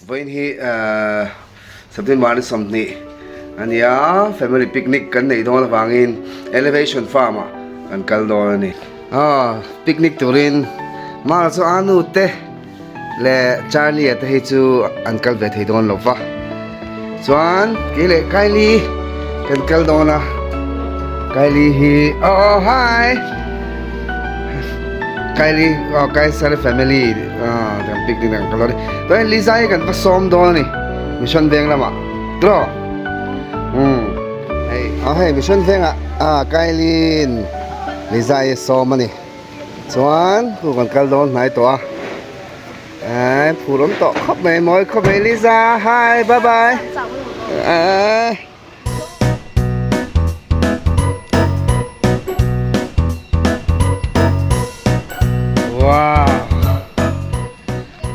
Vawiin hi September ni 20 a nia, family picnic kan neih dawn avangin Elevation Farm ah kan kal dawn a ni. Aw picnic turin Mara chu Anu te leh Charlie a te hi chu an kal ve thei dawn lo va. Chuan kei leh Kylie kan kal dawn a, Kylie hi aw aw hi Kylie aw Kaisar family aw kan picnic ah kan kal dawn a ni. Chuan Liza hi kan va sawm dawn a ni Mission Veng lamah tiraw umm hei aw hei Mission Vengah ah Kylie in Liza hi a sawm a ni. Chuan khu kan kal dawn hnai tawh a. Eee phur awm tawh khawp mai mawi khawp mai Liza hi bye bye eee. Wow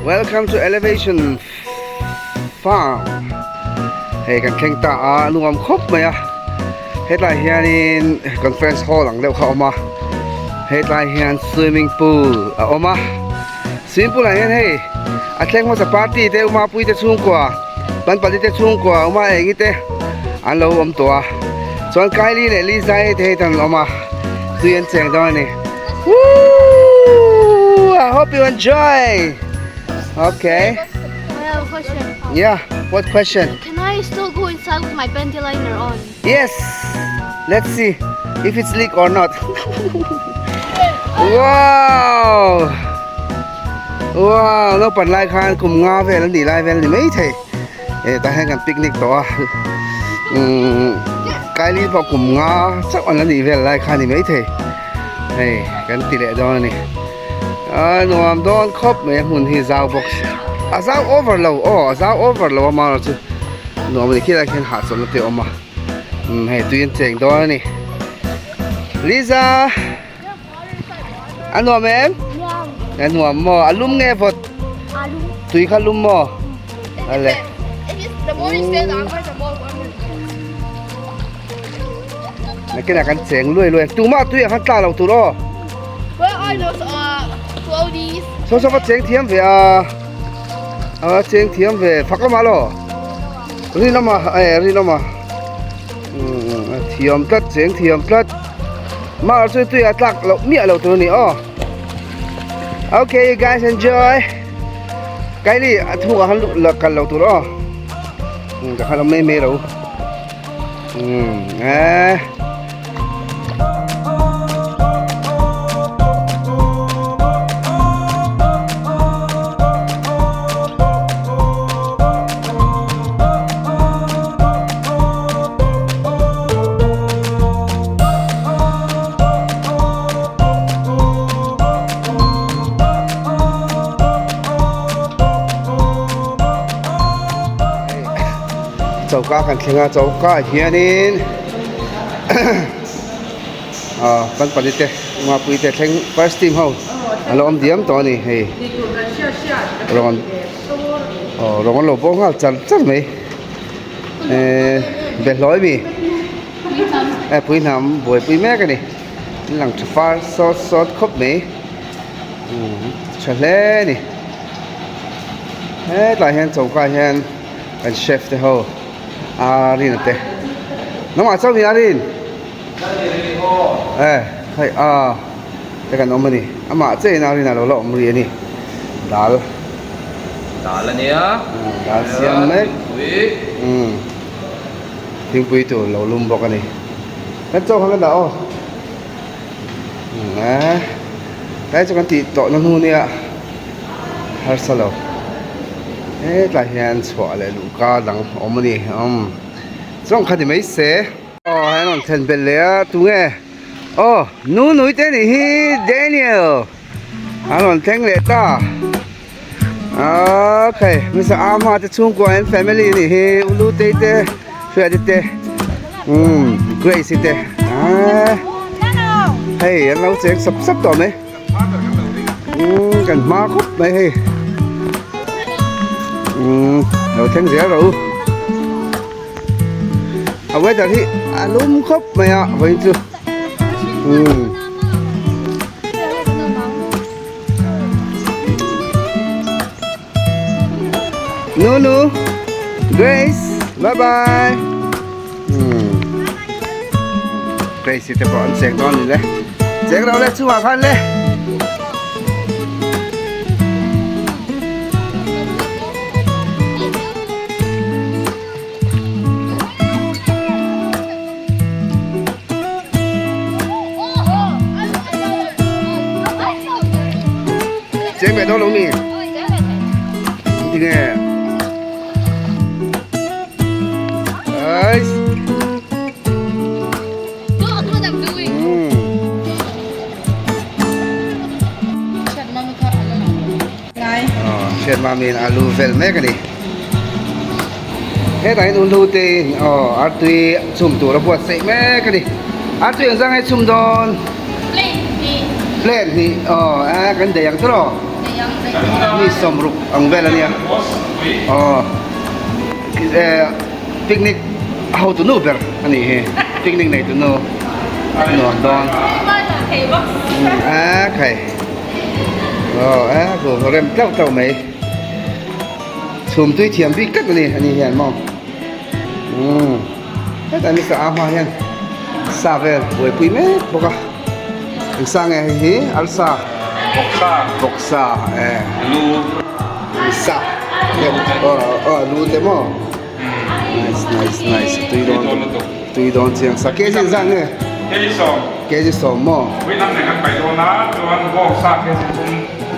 welcome to elevation farm hei kan thleng ta a nuam khawp mai a hetlai hianin conference hall ang deuh kha a awm a hetlai hian swimming pool a awm a. Swimming pool ah hian hei a thleng hmasa party te Uma pui te chhungkua Panpali te chhungkua Uma Engi te an lo awm tawh a chuan Kylie leh Lisa te hei tan an awm a tui an cheng dawn a ni Woooo I hope you enjoy okay I have a question. Yeah what question? Can I still go inside with my panty liner on? Yes let's see if it's leak or not wow wow naupang lai khan kum nga vel an nih lai vel a ni mai thei eh tah hian kan picnic tawh a umm Kylie pawh kum nga chauh an la nih vel lai kha a ni mai thei hei kan ti leh dawn a ni a nuam dawn khawp mai a hmun hi zau bawk a zau over lo aw a zau over lo a mara chu nuam a ni khilai khian hahchawlhna te a awm a umm hei tui an cheng dawn a ni Liza a nuam em a nuam maw a lum nge vawt tui kha lum maw ale Nakinah kan cheng luai luai tumah tui ah khan tla lo tur aw. Where are those uh floaties? Saw saw va cheng thiam ve a. A cheng thiam ve fak lama lo. Ri lama eh ri lama. Um thiam tlat cheng thiam tlat. Ma chu tui a tlak lo miah lo tur ni aw. Okay you guys enjoy. Kylie a thu ah khan la kal lo tur aw. Um ka khan awm mai mai lo. Eh. Choka kan thleng a choka ah hianin ah panpali te ngapui te thleng first team ho a lo awm diam tawh a ni hei rawn aw rawn an lo bawk nghal char char mai ehh behlawi mi eh pui hnam buaipui mek a ni an lang tha far sawt sawt khawp mai umm tha hle a ni hetlai hian choka ah hian. Kan chef te ho a rin te nangmah chauh ni a rin eh hei a te kan awm a ni amah che in a rin a lo la awm rih a ni dal dal a nia dal siam mek umm thingpui tur lo lum bawk a ni kan chaw kha kan dah aw eh tlai chu kan tih tawh na hnu nia harsa lo hetlai hian chhuah leh luh ka dang awm a ni umm chuan kha ni mai se aw hei an rawn thlen belh leh a tunge aw nunui te nih hi Daniel an rawn thleng leh ta okay Mister Ahma te chhungkua an family nih hi Ulu tei te Hriati te umm Grace te ah hei an lo cheng sap sap tawh mai. Umm kan hma khawp mai hei umm lo thleng zel rawh u a weather hi a lum khawp mai a vawiin chu umm. Nunu Grace bye bye hmm Grace te pawh an cheng dawn ni le cheng lo le chungah khan le Cheng ve dawn lo mi? Tinge? Guys. Hriat mamin alu vel mek a ni. Hetah hian unlu te in aw artui chhum tur a buatsaih mek a ni. Artui ang zang hi chhum dawn. Plate hnih aw a kan daih ang tawh mi sawmruk ang vel a nia. Aw picnic hotu nu ber a nih hi picnic nei tu nu nuam dawn. A khai. Aw a ku rem tlauh tlauh mai chhum tui thiam bik tak ani ani hian maw umm hetah ni sa a hma hian sa vel buaipui mek bawk a eng sa nge hei hi arsa bawksa bawksa eh lu sa aw aw lu te maw nice nice nice tui dawn tui dawn chiang sa kg zat nge kg sawm kg sawm maw vawiin nen kan paih dawn a chuan bawngsa kg thum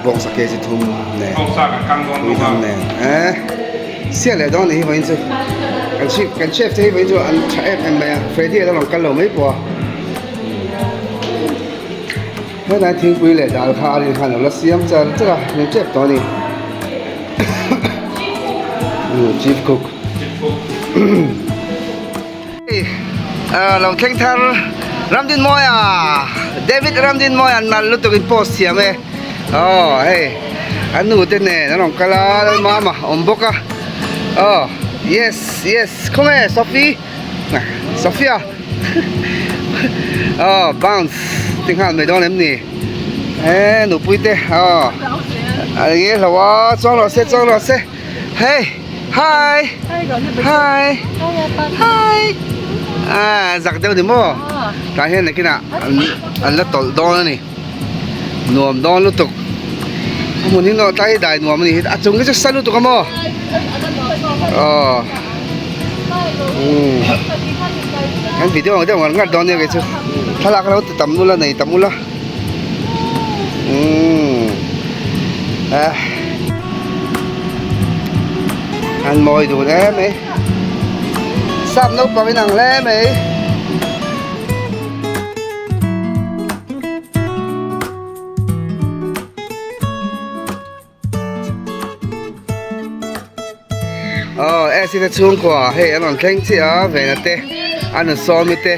bawngsa kg thum nen bawngsa kan kang dawn bawk a nen eh siah leh dawn anih hi vawiin chu kan chef kan chef te hi vawiin chu an tha em em mai a Freddy a lo lang kal lo mai pawh a Helai thingpui leh dal kha a rin khan a lo la siam char char a, min tep tawh a ni. Chief cook. Lo thleng thar Ramdinmawia David Ramdinmawia nalh lutuk in post thiam e. Aw hei a nu te nen an rawn kal a Lalmama awm bawk a. Aw yes yes khawnge Sophie. Sophia aw bounce ti nghal mai dawn em ni e nupui te aw a nge hlo a chuang rawh se chuang rawh se hei hi hi hi a zak deuh ni maw tah hian nakinah an la tawlh dawn a ni nuam dawn lutuk a hmun hi nawh tlai hi dai nuam a ni a chung hi chu sa lutuk a maw aw umm kan video ang deuh ngar ngar dawn nia kei chu thlalak lo ti tam ula nei tam ula umm eh an mawi dun em mai sap naupang in ang hle mai. Aw AC te chhungkua hei an rawn thleng chiah a Vena te a nu Sawmi te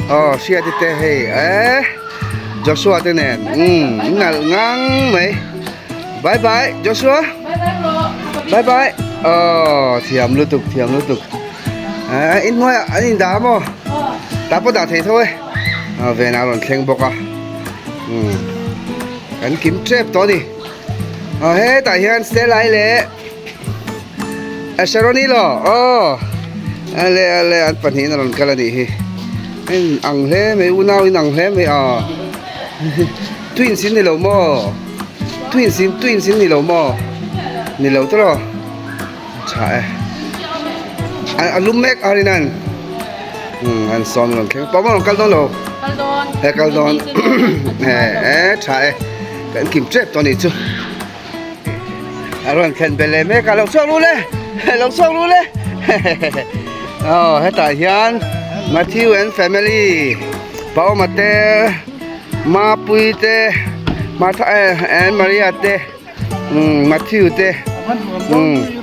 aw Hriati te hei eh Joshua te nen umm nalh ngang mai bye bye Joshua bye bye aw thiam lutuk thiam lutuk. Eh in hnuaiah an indah a maw tah pawh dah thei tho e a venah a rawn thleng bawk a umm kan kim tep tawh a ni a hetah hian Stella i leh a Sharoni law aw a le a le an pahnihin a rawn kal a nih hi in ang hle mai unau in ang hle mai a twins in ni lo maw twins in twins in ni lo maw ni lo tawh rawh. Tha e. A lum mek a rin an. Um an sawm rawn thleng. Pawm rawn kal dawn lo. Kal dawn. He kal dawn. He e tha e. Kan kim tep tawh ni chu. A rawn thlen bel leh mek a lo chhuak lu le. Lo chhuak lu le. Oh hetah hian Matthew and family Paoma te Mapui te Martha and Maria te umm Matthew te umm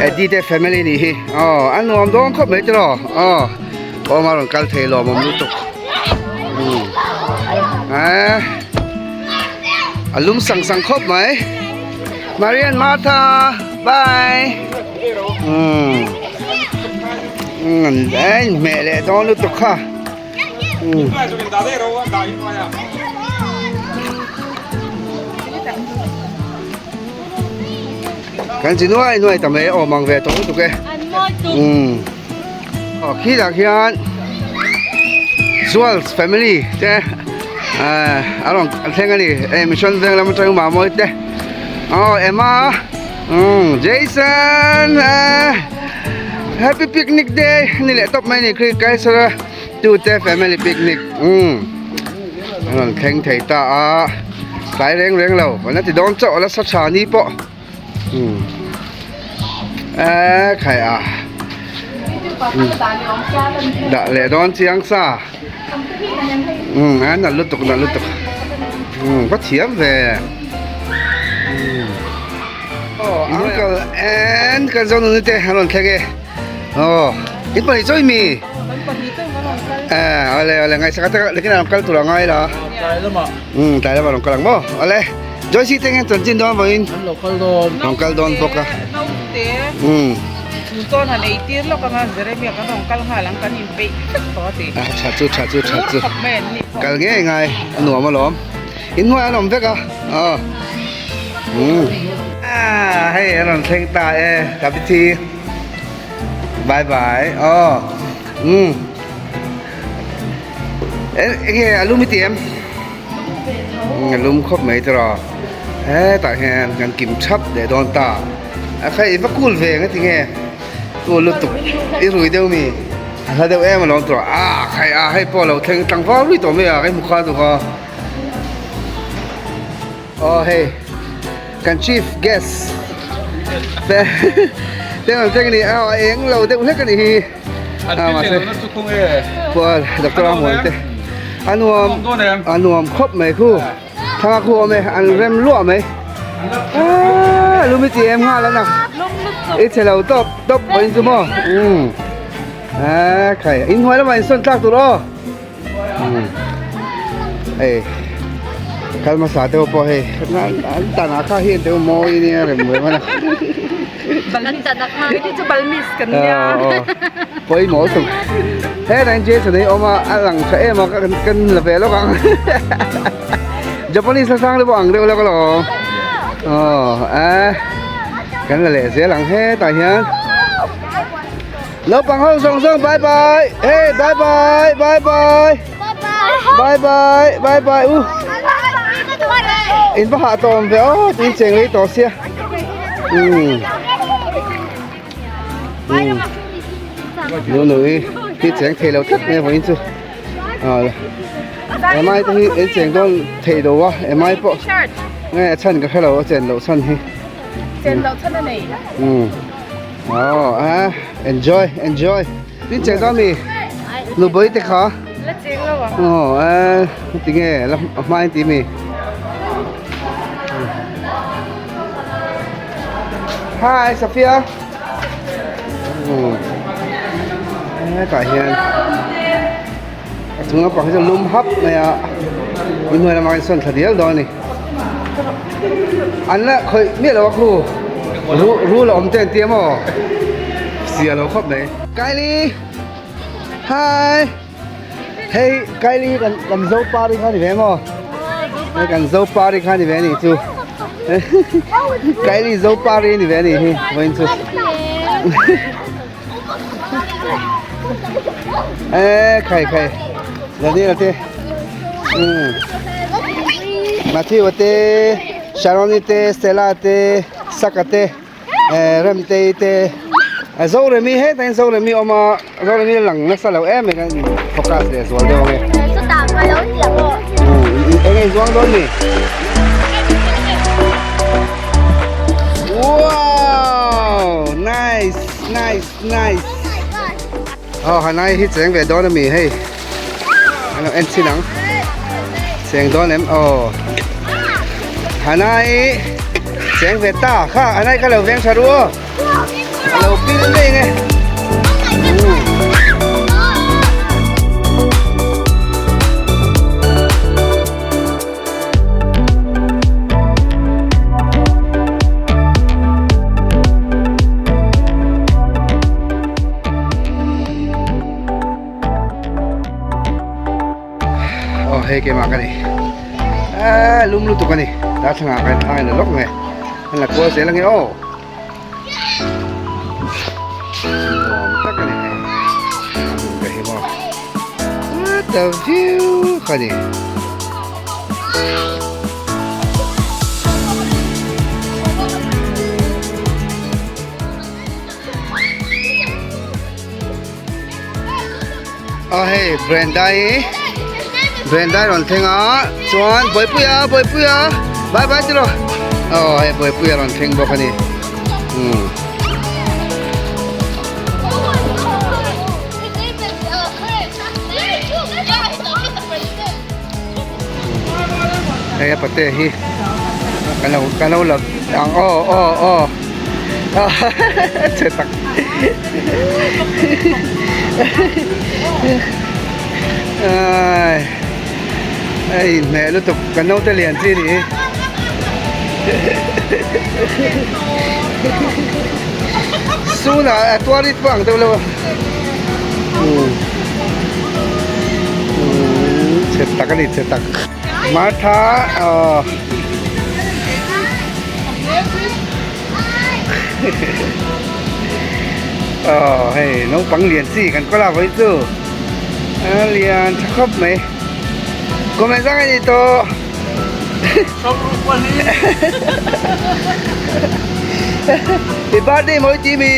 Eddie te family nih hi aw a nuam dawn khawp mai tiraw aw awm a rawn kal thei lawmawm lutuk umm eh a lum sang sang khawp mai Maria and Martha bye umm umm a inhmeh leh dawn lutuk kha. Kan chi nuai nuai ta mai awm ang ve tawh lutuk e. Umm. Aw khi dah khian Zual's family te a rawn thleng a ni. Hei mission veng lam atang Mamawi te. Aw Emma umm Jason happy picnic day a ni leh tawp mai a ni khi Kaisara tute family picnic umm a rawn thleng thei ta a tlai reng reng lo an la ti dawn chauh a la sa tha ni pawh umm eee khai a dah leh dawn chiang sa umm a nalh lutuk nalh lutuk umm va thiam ve umm uncle and kan zo nuni te an rawn thleng e aw in pahnih chawi mi eh awle awle ngaihsak a te lekin a rawn kal tur a ngai la umm tlai lamah rawn kal ang maw awle Joyce te hian chanchin dawn vangin an lo kal dawn rawn kal dawn bawk a umm chu chuan han ei tir lawk anga Jeremia kan rawn kal nghal ang kan in peih vek tawh a ti a tha chu tha chu tha chu kal ngei ngai a nuam alawm in hnuai an awm vek a aw umm a hei an rawn thleng ta e ka bithi bye bye aw umm eng nge a lum i ti em A lum khawp mai tawh a, hetah hian kan kim thap leh dawn ta, a kha i va cool ve nga tinge cool lutuk i rui deuh mi a hla deuh em alawm tawh a khai a hei pawh a lo thleng tlangval rui tawh mai a ka hmu kha duh a aw hei kan chief guest te te rawn thleng a ni a eng lo deuh hlek a nih hi. Puan doctor a hmuan te a nuam a nuam khawp mai khu thanga khu awm e an rem luah mai aaa lum i ti em nghal a na i chhe lo tawp tawp pawhin chu maw umm a khai in hnuai lamah in sawn tlak tur aw umm hei kal hmasa te pawh hei an tanah kha hi an teuh mawi nia rem rem a na. Pawimawh lutuk hetah hian Jason hi a awm a a lang tha em a kan la ve lawk ang Japanese hla sang te pawh ang deuh lawk alawm aw a kan la leh zel ang hetah hian naupang ho zawng zawng bye bye hey bye bye bye bye bye bye bye bye u in va hah tawm ve aw tui cheng lei tawh sia. Nu nu hi hi cheng thei lo tlat mai vawiin chu emai te hi an cheng dawn thei lo a emai pawh nge a chhan ka hre lo a chen loh chhan hi chen loh chhan a nei aw a enjoy enjoy tin cheng dawn mi nu bawi te kha la cheng lo ang aw a tinge la hma in ti mi Hi Sophia. Hetah hian a chung lampang hi chu lum hap mai a in hnuai lamah hian sawn thla dial dawn a ni an la khawih miah lo a khu rul a awm te an ti a maw zia lo khawp mai Kylie hi Hei Kylie kan kan Zopari kha ni ve maw? Hei kan Zopari kha ni ve ni chu. Kylie Zopari ni ve ni hi vawiin chu. Ê khai khai. Daniel te. Um. Matthew te, Sharon te, Stella te, Saka te. Remtei te Zoremi hetah hian Zoremi a awm a Zoremi a lang nasa lo em em a focus leh zual deuh ang e eng nge zuang dawn ni wow nice nice nice oh hanai hi cheng ve dawn ami hei an lo en chin ang cheng dawn em aw hanai cheng ve ta kha hanai kha lo veng tha ru aw a lo pil daih ang e Aw hei keimah ka ni eee lum lutuk a ni darthlangah khan a in la lawk nge an la kual zel ange aw. the view kha ni. A hei Brenda-i Brenda-i rawn thleng a chuan Bawipuia Bawipuia bye bye tilo aw hei Bawipuia rawn thleng bawk a ni umm. Hei a pate hi kan lo kan lo la ang aw aw aw che tak ai a inhmeh lutuk kan naute lian chi a nih hi sunah a tuarit pawh ang deuh lo a umm umm chhe tak a ni chhe tak Martha aw aw hei naupang lian chi kan kawl a vawi chu a lian tha khawp mai comment zang a ni tawh Happy birthday mawi ti mi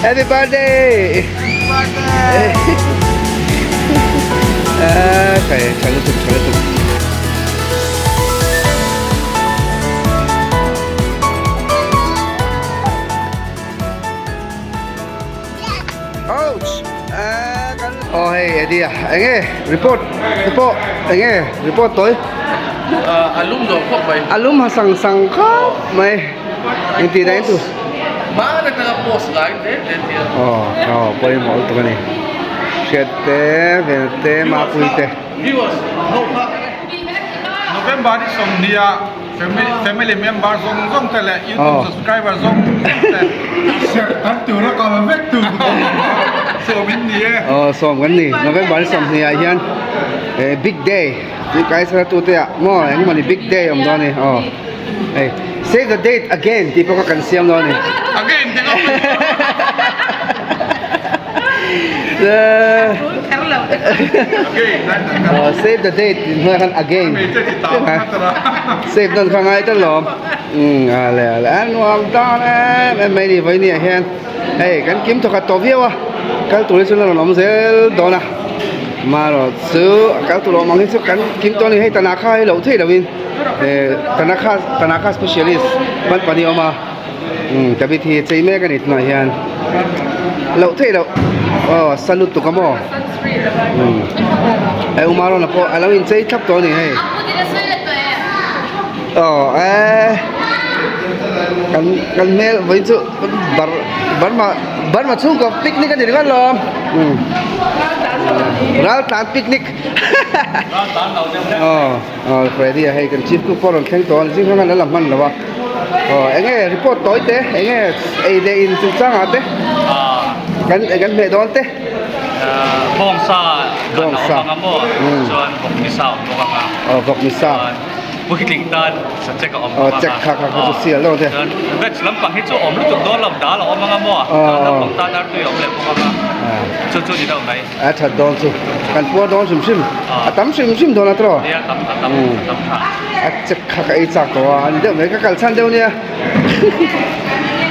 Happy birthday Kai tha lutuk tha lutuk Ouch! Aw hei Eddie a enge report te pawh enge report tawi A lum zawh khawp mai. A lum ha sang sang khawp mai engtih dah in tu. Hman atanga post ngai te te tia. Aw aw pawimawh lutuk a ni. Hriat te vel te mapui te. Viewers ho kha. November ni sawmhnih ah Family member zawng zawng te leh YouTube subscriber zawng zawng te serh tan tur a kal vek tur sawm in ni e. Aw sawm kan ni November ni sawmhnih ah hian big day tih kai sara tu te ah maw engemaw ni big day awm dawn a ni aw hei save the date again tih pawh kha kan siam dawn a ni. Again tih ngawt Aw save the date tih hnuaiah khan again save nawn kha ngai ta lawm umm a le a le a nuam tan em em mai ni vawiin ah hian hei kan kim thawkhat tawh viau a kal tur hi chuan a rawn awm zel dawn a marawh chu a kal tur awm ang hi chu kan kim tawh a ni hei Tanakha hi loh theih lohin eh Tanakha Tanakha specialist ban pahnih a awm a. Umm David hi chei mek a ni tunah hian loh theih loh aw sa lutuk a maw umm hei u Marona pawh a lo inchei thlap tawh a ni hei aw eee kan kan hmel vawiin chu bar Burma Burma chhungkaw picnic a ni ringawt lawm umm Raltlan picnic aw. Aw Freddy a hei kan chief cook pawh a rawn thleng tawh a zing hmang hian a la hman lo a aw eng nge report tawi te eng nge ei leh in chungchang ah te kan kan hmeh dawn te bawngsa kan a awm ang a maw chuan vawk ni sa a awm bawk ang a aw vawk ni sa puitling tan sa check a awm bawk ang a aw check kha kha kha chu sial deuh te chuan veg lampang hi chu awm lutuk dawn lo dal a awm ang a maw chuan naupang tan artui a awm leh bawk ang a chu chu ni deuh mai. A that dawn chu kan puar dawn hrim hrim a tam hrim hrim dawn a tawh nia tam a tam a tam tha a chek kha ka ei chak tawh a ani deuh mai ka kal chhan deuh nia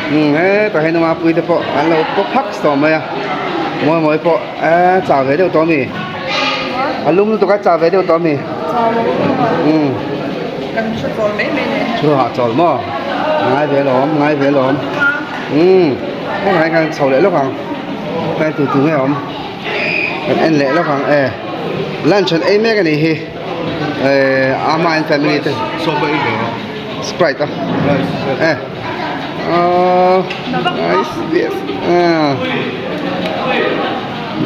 umm hetah hian a mapui te pawh an lo pawp phak tawh mai a mawi mawi pawh a chau ve deuh tawh a mi a lum lutuk a chau ve deuh tawh a mi umm thu hahchawl maw ngai ve lawm ngai ve lawm umm hengah hian kan chho leh lawk ang. Tlai tu tu nge awm kan en leh lawk ang e lunch an ei mek a nih hi eh ama and family te sprite a eh aww nice yes ah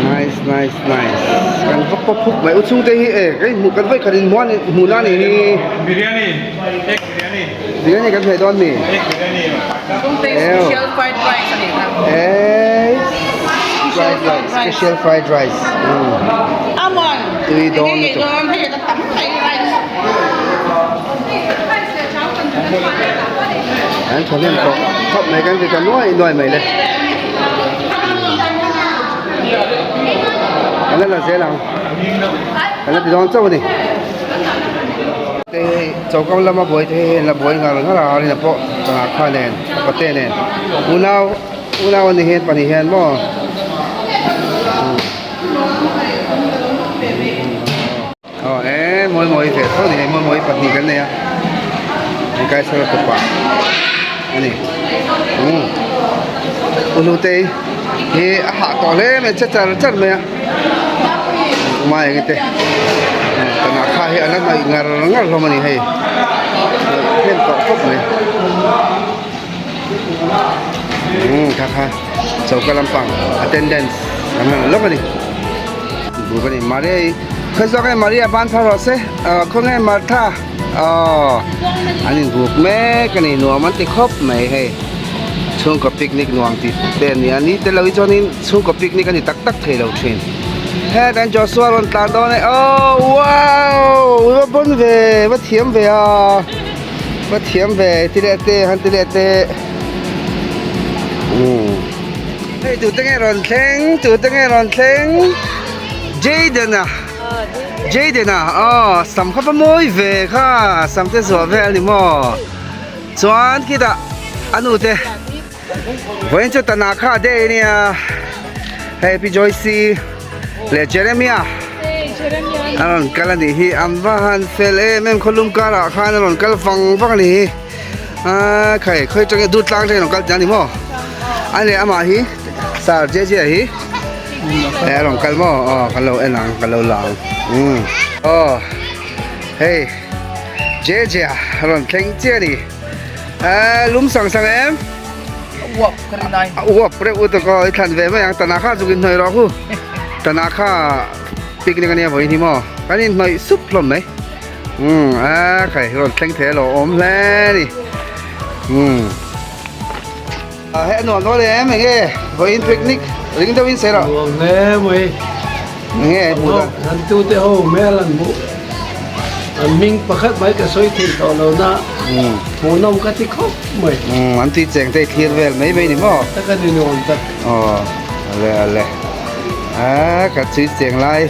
nice nice nice kan va pawp huk mai u chhungte hi eh ka inhmuh kan vawi khat inhmuh a hmuh na a nih hi biryani egg biryani biryani kan hmeh dawn mi egg biryani Special fried rice a nih kha. Eh, fried rice, special fried rice. Amon. Tui dawn lutuk. Hei ka tam mai rice. An thahnem tawh khawp mai kan ti ta nuai nuai mai le. Kan la la zel ang. Kan la ti dawn chauh a ni. Te hei choka lama buai te hei an la buai ngar ngar a arina pawh changah kha nen a pate nen unau unau a ni hian pahnih hian maw aw e mawi mawi ve tho a ni hei mawi mawi pahnih kan nei a engkai sara tupa a ni umm uhlutei hi a hah tawh hle mai che char char mai a. Mai eng te tanah kha hi a la hnaih ngar ngar hlawm a ni hei hnaih tawh khawp mai umm kha kha choka lampang attendance an han lawk a ni buk a ni Maria i khawi zawk nge Maria ban phar rawh se ah khawnge Martha aw an inbuk mek a ni nuam an ti khawp mai hei chhungkaw picnic nuam tih te a ni a ni tel lo hi chuanin. Chhungkaw picnic a ni tak tak thei lo thin. Hetah hian Joshua rawn tlan dawn e oh wow i va bawn ve i va thiam ve a va thiam ve ti leh te han ti leh te umm hei tute nge rawn thleng tute nge rawn thleng Jayden a Jayden a aw sam kha va mawi ve kha sam te zuah vel a ni maw chuan khitah a nu te. Vawiin chu Tanakha day ania hei Pi Joyce leh Jeremia a rawn kal a nih hi an va han fel em em khawlum karah khan a rawn kal vang vang a nih hi aaa khai khawi atangin dut tlang atangin a rawn kal tih a ni maw a leh amah hi sir J J hi a rawn kal maw aw kan lo en ang kan lo la ang umm aw hei J J a rawn thleng chiah a ni. Eh, lum sang sang em? Uap ka rin ai. Uap reuh u tawk i thlan ve mai ang tana kha zuk in hnawih rawh khu. Tana kha picnic ania vawiin hi maw. Kan in hnawih sup hlawm mai. Um, a khai rawn thleng thei alo awm hle ni. Um. A he nuam dawn em enge vawiin picnic ring deuh in sei rawh. Nuam hle mai. Enge hmuh dan? An tute ho hmel an hmuh an hming pakhat mai ka sawi thei tawh lo na hmuhnawm ka ti khawp mai. Umm an tui cheng te i thlir vel mai mai ni maw? Tak a ni nuam tak. Aw ale ale a ka tui cheng lai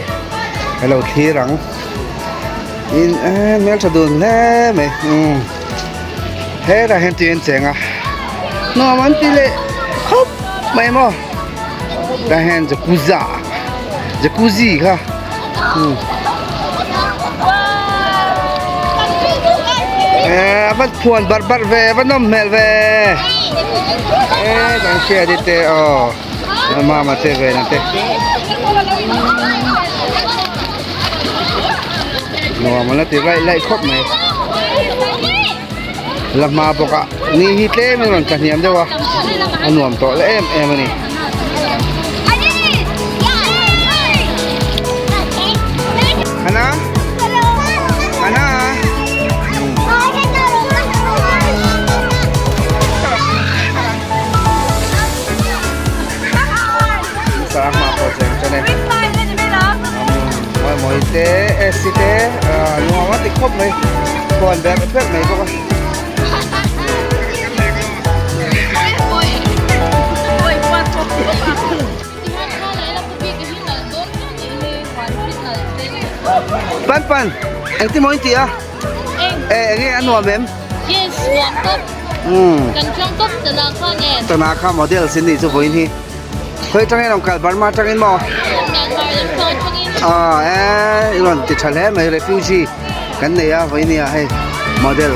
ka lo thlir ang in hmeltha dun hle mai umm hetah hian tui an cheng a nuam an ti leh khawp mai maw. Tah hian jakuza jacuzzi kha eh a va phuan barh barh ve a va nawm hmel ve eh kan hriat hi te aw mama te ve na te nuam an la ti raih laih khawp mai la hma bawk a ni hi tlem in rawn tla hniam deuh a a nuam tawh le em em a ni. Hana Hana Sa hma pawh cheng chuan e mawi mawi te AC te nuam a ti khawp mai huan ber ber mai bawk a. Pan pan engtin maw in tih a? E enge a nuam em? Yes, nuam tawp. Kan chuang tawp Tanakha nen. Tanakha model sin nih chu vawiin hi. Khawi atangin rawn kal Burma atangin maw? Myanmar lam pang atangin. Ah e i rawn ti tha hle mai refugee kan nei a vawiin nia hei model.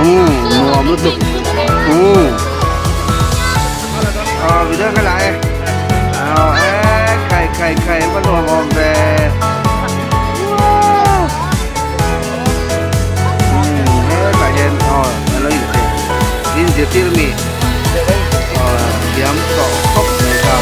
Umm nuam lutuk. Umm. Ah video ka la e. Ah e khai khai khai va nuam awm ve. Umm hetah hian aw a lo inzir inzirtir mi. Thiam tawh khawp mai kha.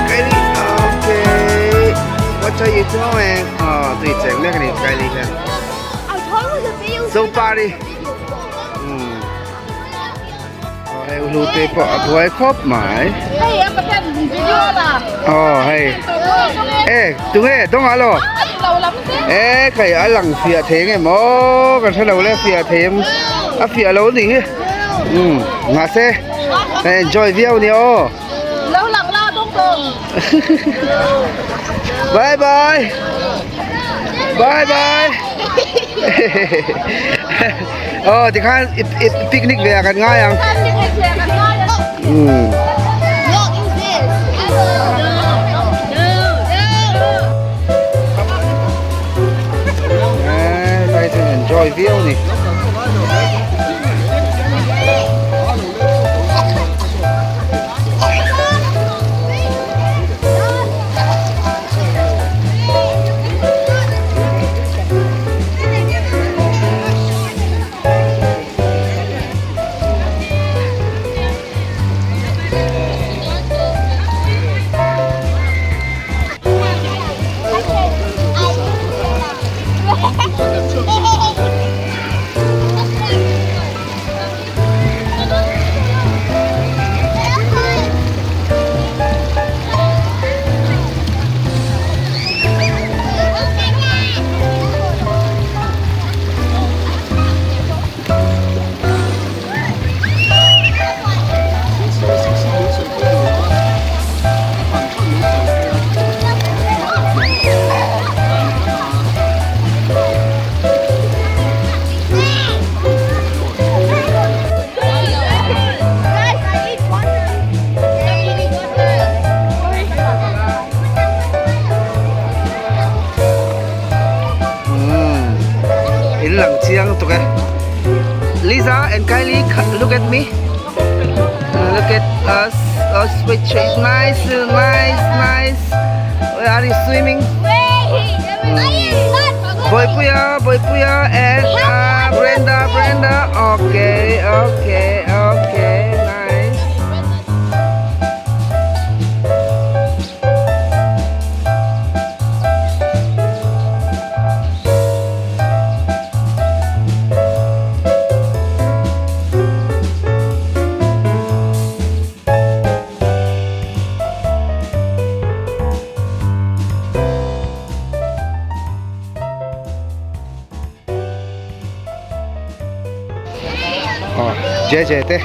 Kylie, okay. What are you doing? Oh, tui cheng mek ani Kylie hian. So party. Hei uhlute pawh a buai khawp mai. Aw hei. E tunge dawng ah lo. E kai a lang fiah thei nge maw kan hre lo le fiah thei em a fiah lo ni hi. Um mahse kan enjoy viau nia aw. Lo lang la dawng dawng. Bye bye. Bye bye. Aw tikhan i picnic ve ah kan ngai ang. Umm. Hei chuan enjoy viau a ni. In lang chiang lutuk e Lisa and Kylie look at me look at us us which is nice nice nice where are you swimming Boypuia Boypuia and uh, Brenda Brenda okay okay okay nice Aw JJ te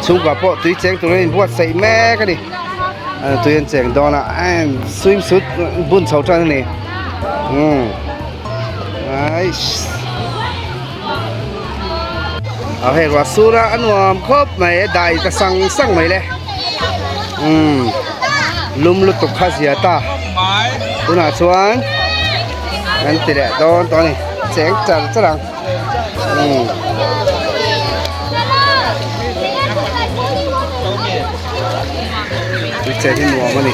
chhungkua pawh tui cheng turin inbuatsaih mek a ni tui an cheng dawn a swim suit bun chho tan a ni umm eish. A hei ruah sur a a nuam khawp mai a dai ta sang sang mai le umm lum lutuk kha zia ta tunah chuan kan ti leh dawn tawh a ni cheng char char ang umm. Tui chen hi nuam a ni.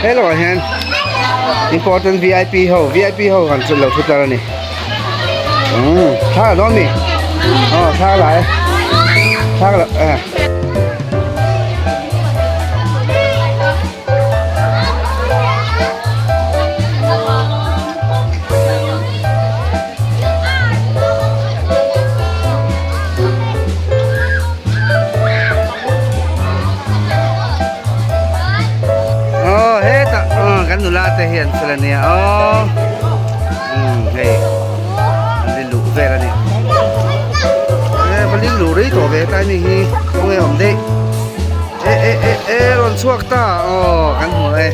Hello ah hian important vip ho vip ho han chu lo thu tlar a ni umm thla la dawn mi aw thla la e thla la e. Aw hetah aw kan nula te hi an fel ania aw umm hei an ri luh vel ani e va ling luh rei tawh ve tlai mi hi kawng e awm daih e e e e rawn chhuak ta aw kan hmu e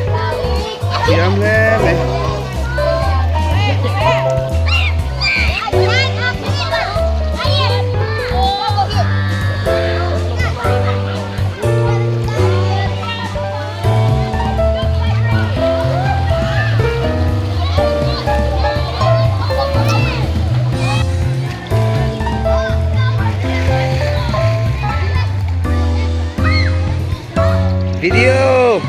thiam hle mai. Video.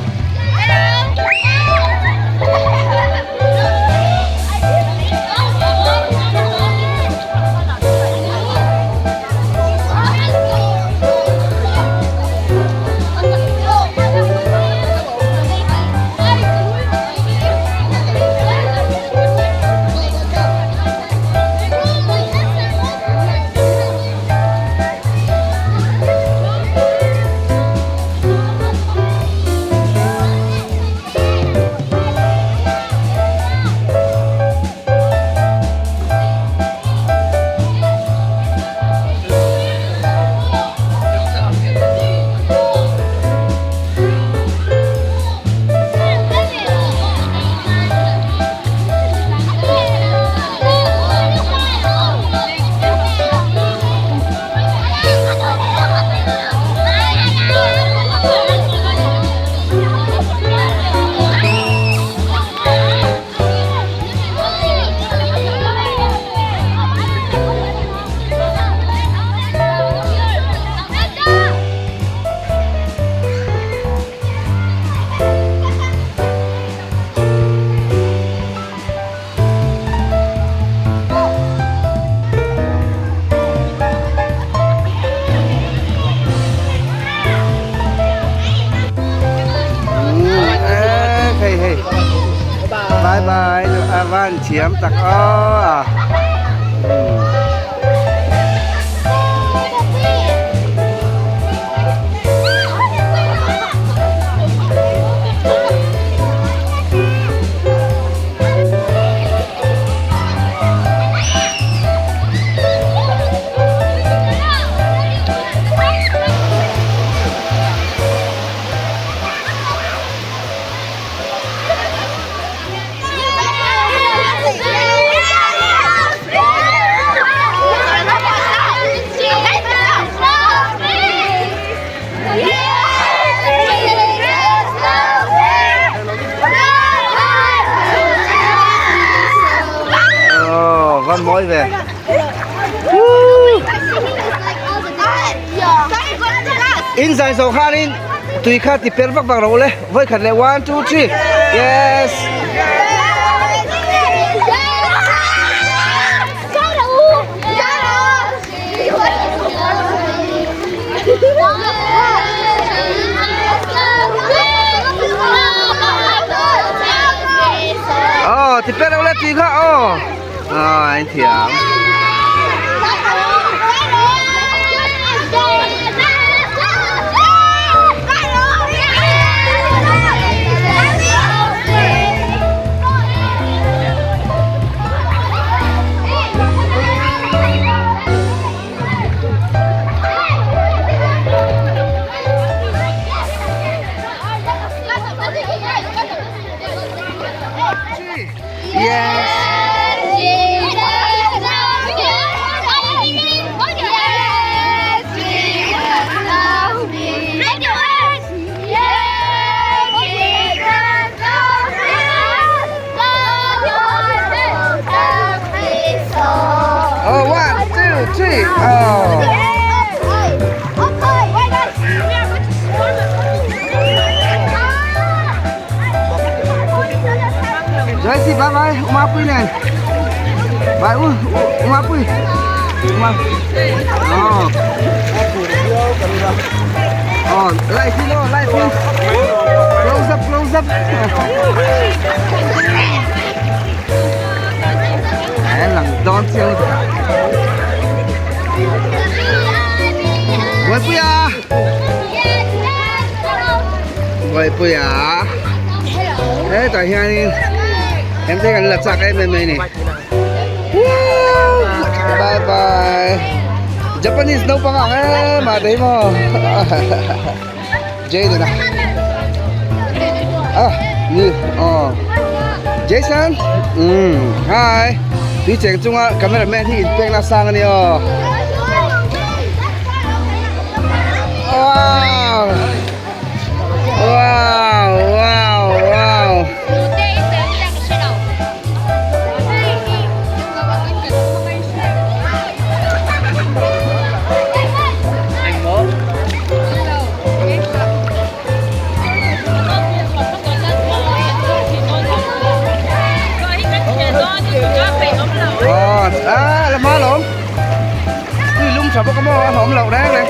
Bye bye a van thiam tak aw. Aw va mawi ve. In zai zawh khanin tui kha ti per vak vak rawh le vawi khat leh one two three yes. Aw ti per rawh le tui kha aw aw in thiam. Yes. Oh, one, two, three. Oh. Joyce, bye bye. Uma pui nen. Bye u, uma pui. Uma. Oh. Oh, lại xin lo, lại xin. Close up, close up. Lang dawn chiang lutuk. Buaipuia! Buaipuia! Hetah hianin em te kan la chak em em mai ni. Bye bye. Japanese naupang ang em a tei maw. Jaden a. Ah, ni oh. Jason. Um, hi. Tui cheng chunga cameraman hi inpek na sang ani aw. Wow. Wow, wow, wow. À, là má lộn. Tui lum sợ bốc cái mò hổm lẩu đáng này.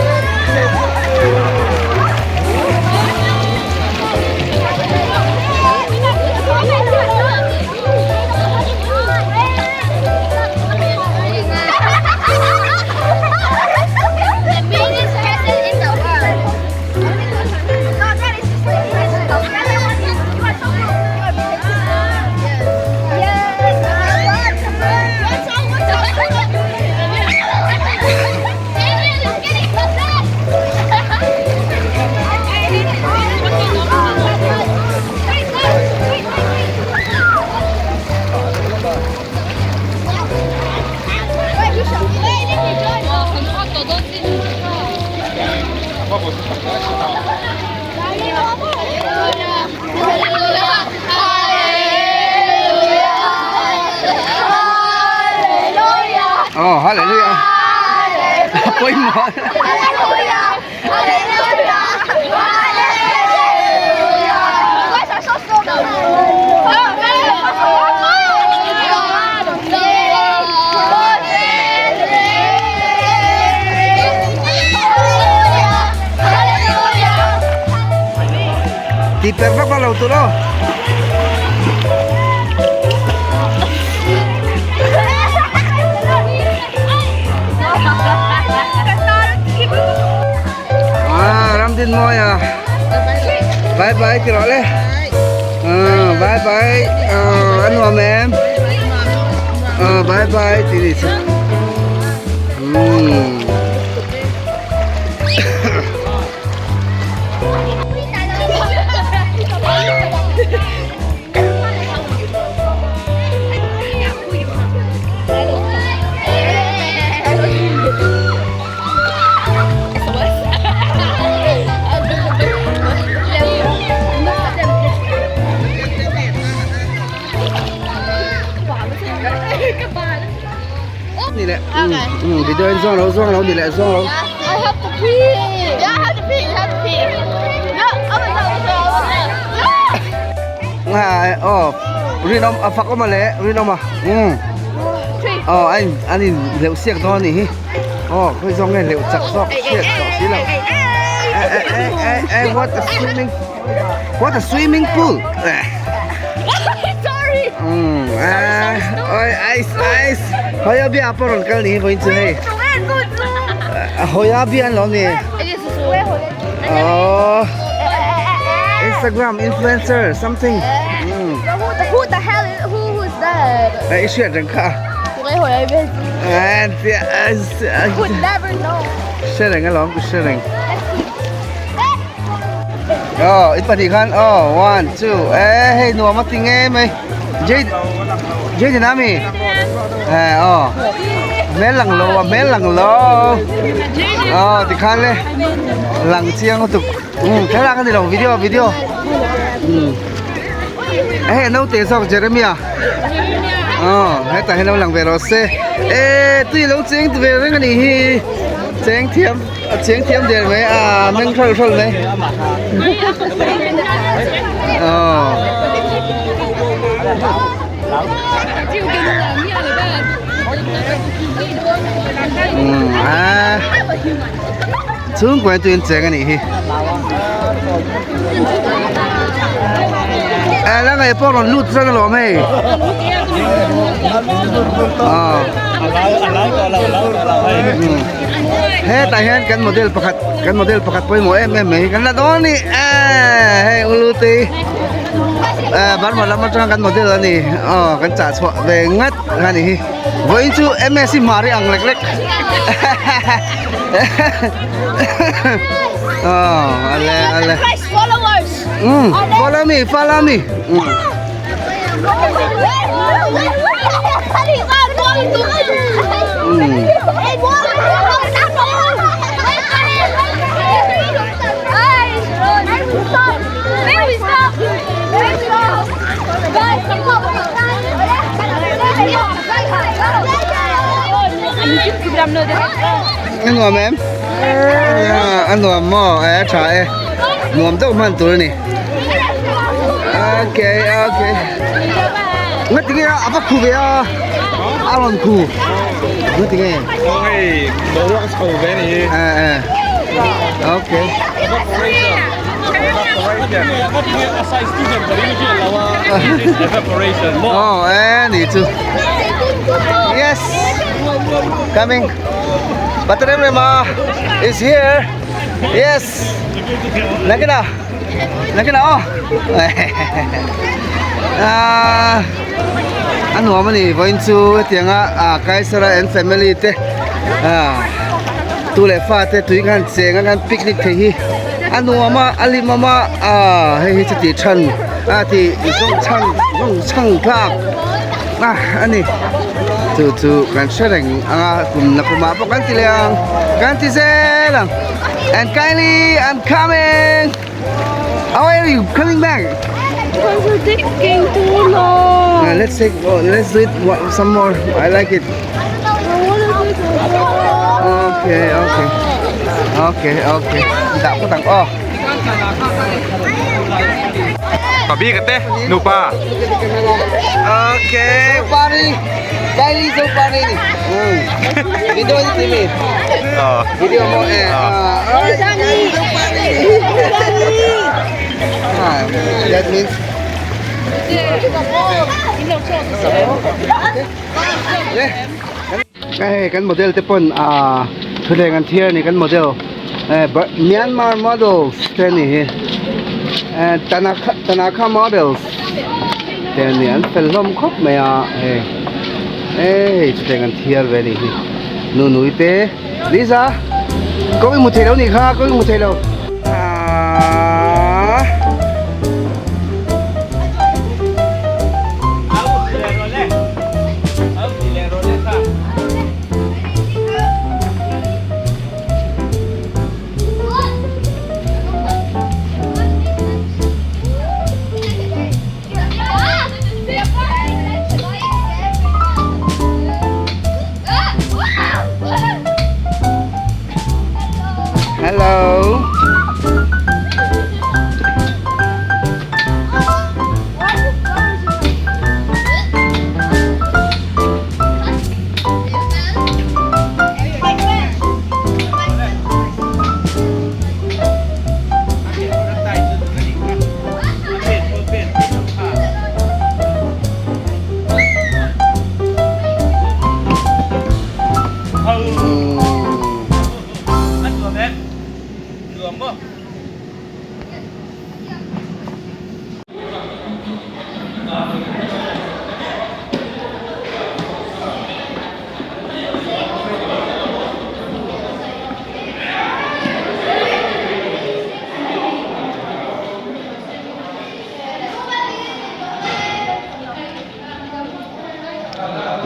Oh, hallelujah. Pawimawh. Ti per vak vak lo tur aw. Ramdinmawia Bye bye ti rawh le Bye bye a nuam em Bye bye ti ni chu Umm. Ni leh video in zawng lo zawng lo ni leh zawng lo. I have to pee. Yeah, I have to pee. You have to pee. No, Nga oh rinawm a fak awm a le rinawm a umm aw a in an in hleuh siak dawn a nih hi aw khawi zawng nge hleuh chak zawk hriat tawh si lo eh eh eh eh eh what a swimming what a swimming pool umm eh oi ice ice hawi a bia pawh rawn kal ni hi vawiin chu hei hawi a bia an lo ni Oh, Instagram influencer something. Mm. Who the, who the hell is, who who's that? Eh, hriat reng kha. Would never know. Hre reng alawm, ka hre reng. Oh, in pahnih khan oh, one, two. Eh, hei nuam a ti ngei mai. Jade Jade na mi. Eh, oh. Hmel lang lo a, hmel lang lo. Oh, tikhan le. Lang chiang lutuk. Um, thlalak a ni lo, video video. Um. Eh, naute zawk Jeremia. Oh, hetah hian lo lang ve rawh se. Eh, tui lo cheng ve reng a nih hi. Cheng thiam, a cheng thiam der mai a, meng hrawlh hrawlh mai. Oh. Um, a. Chhungkuai tuin cheng a nih hi. Eh, la ngei pawh rawn lut zan alawm hei. Ah. Hetah hian kan model pakhat, kan model pakhat pawimawh em em mai hi kan la dawn a ni. Eh, hei Ulute. Eh, Burma lam atanga kan model a ni. Aw, kan chah chhuah ve ngat a ni hi. Vawiin chu MSc Mari ang lek lek. Oh, ale ale. Followers. Follow me, follow me. A nuam em? A nuam maw? A tha e. Nuam deuh hman tur a ni. Okay, okay. Nga tinge a va khu ve a. A rawn khu. Nga tinge. Aw hei, boruak a chho ve a ni. Eh eh. Okay. Evaporation. Oh, eh ni chu. Yes. Coming. Patrem Rema is here. Yes. Nakina. Nakina oh. Ah. A nuam a ni vawiin chu hetianga ah Kaisara and family te ah tu leh fa te tui khan cheng a khan picnic thei hi a nuam a a limawm a ah hei hi chuti than a ti zawng chhang zawng chhang tlak a a ni chu chu kan hre reng anga kum na kumah pawh kan ti leh ang kan ti zel ang and Kylie I'm coming how are you coming back Because we're taking too long. Let's take oh, let's do it some more I like it Okay okay Okay okay Dah phawt ang aw. Pabi ka te nupa. Okay Pari Kylie zo pari ni. Video ni TV. Video mo eh. Kylie zo pari. Ah, that means Okay. Hei kan model te pawn ah thuthleng an thiar a ni kan model. Myanmar models te a nih hi Tanakha Tanakha models te a ni an fel hlawm khawp mai a hei hei chutiang an thiar ve a nih hi nunui te Lisa kawng i hmu thei lo nih kha kawng i hmu thei lo ahh. Hello.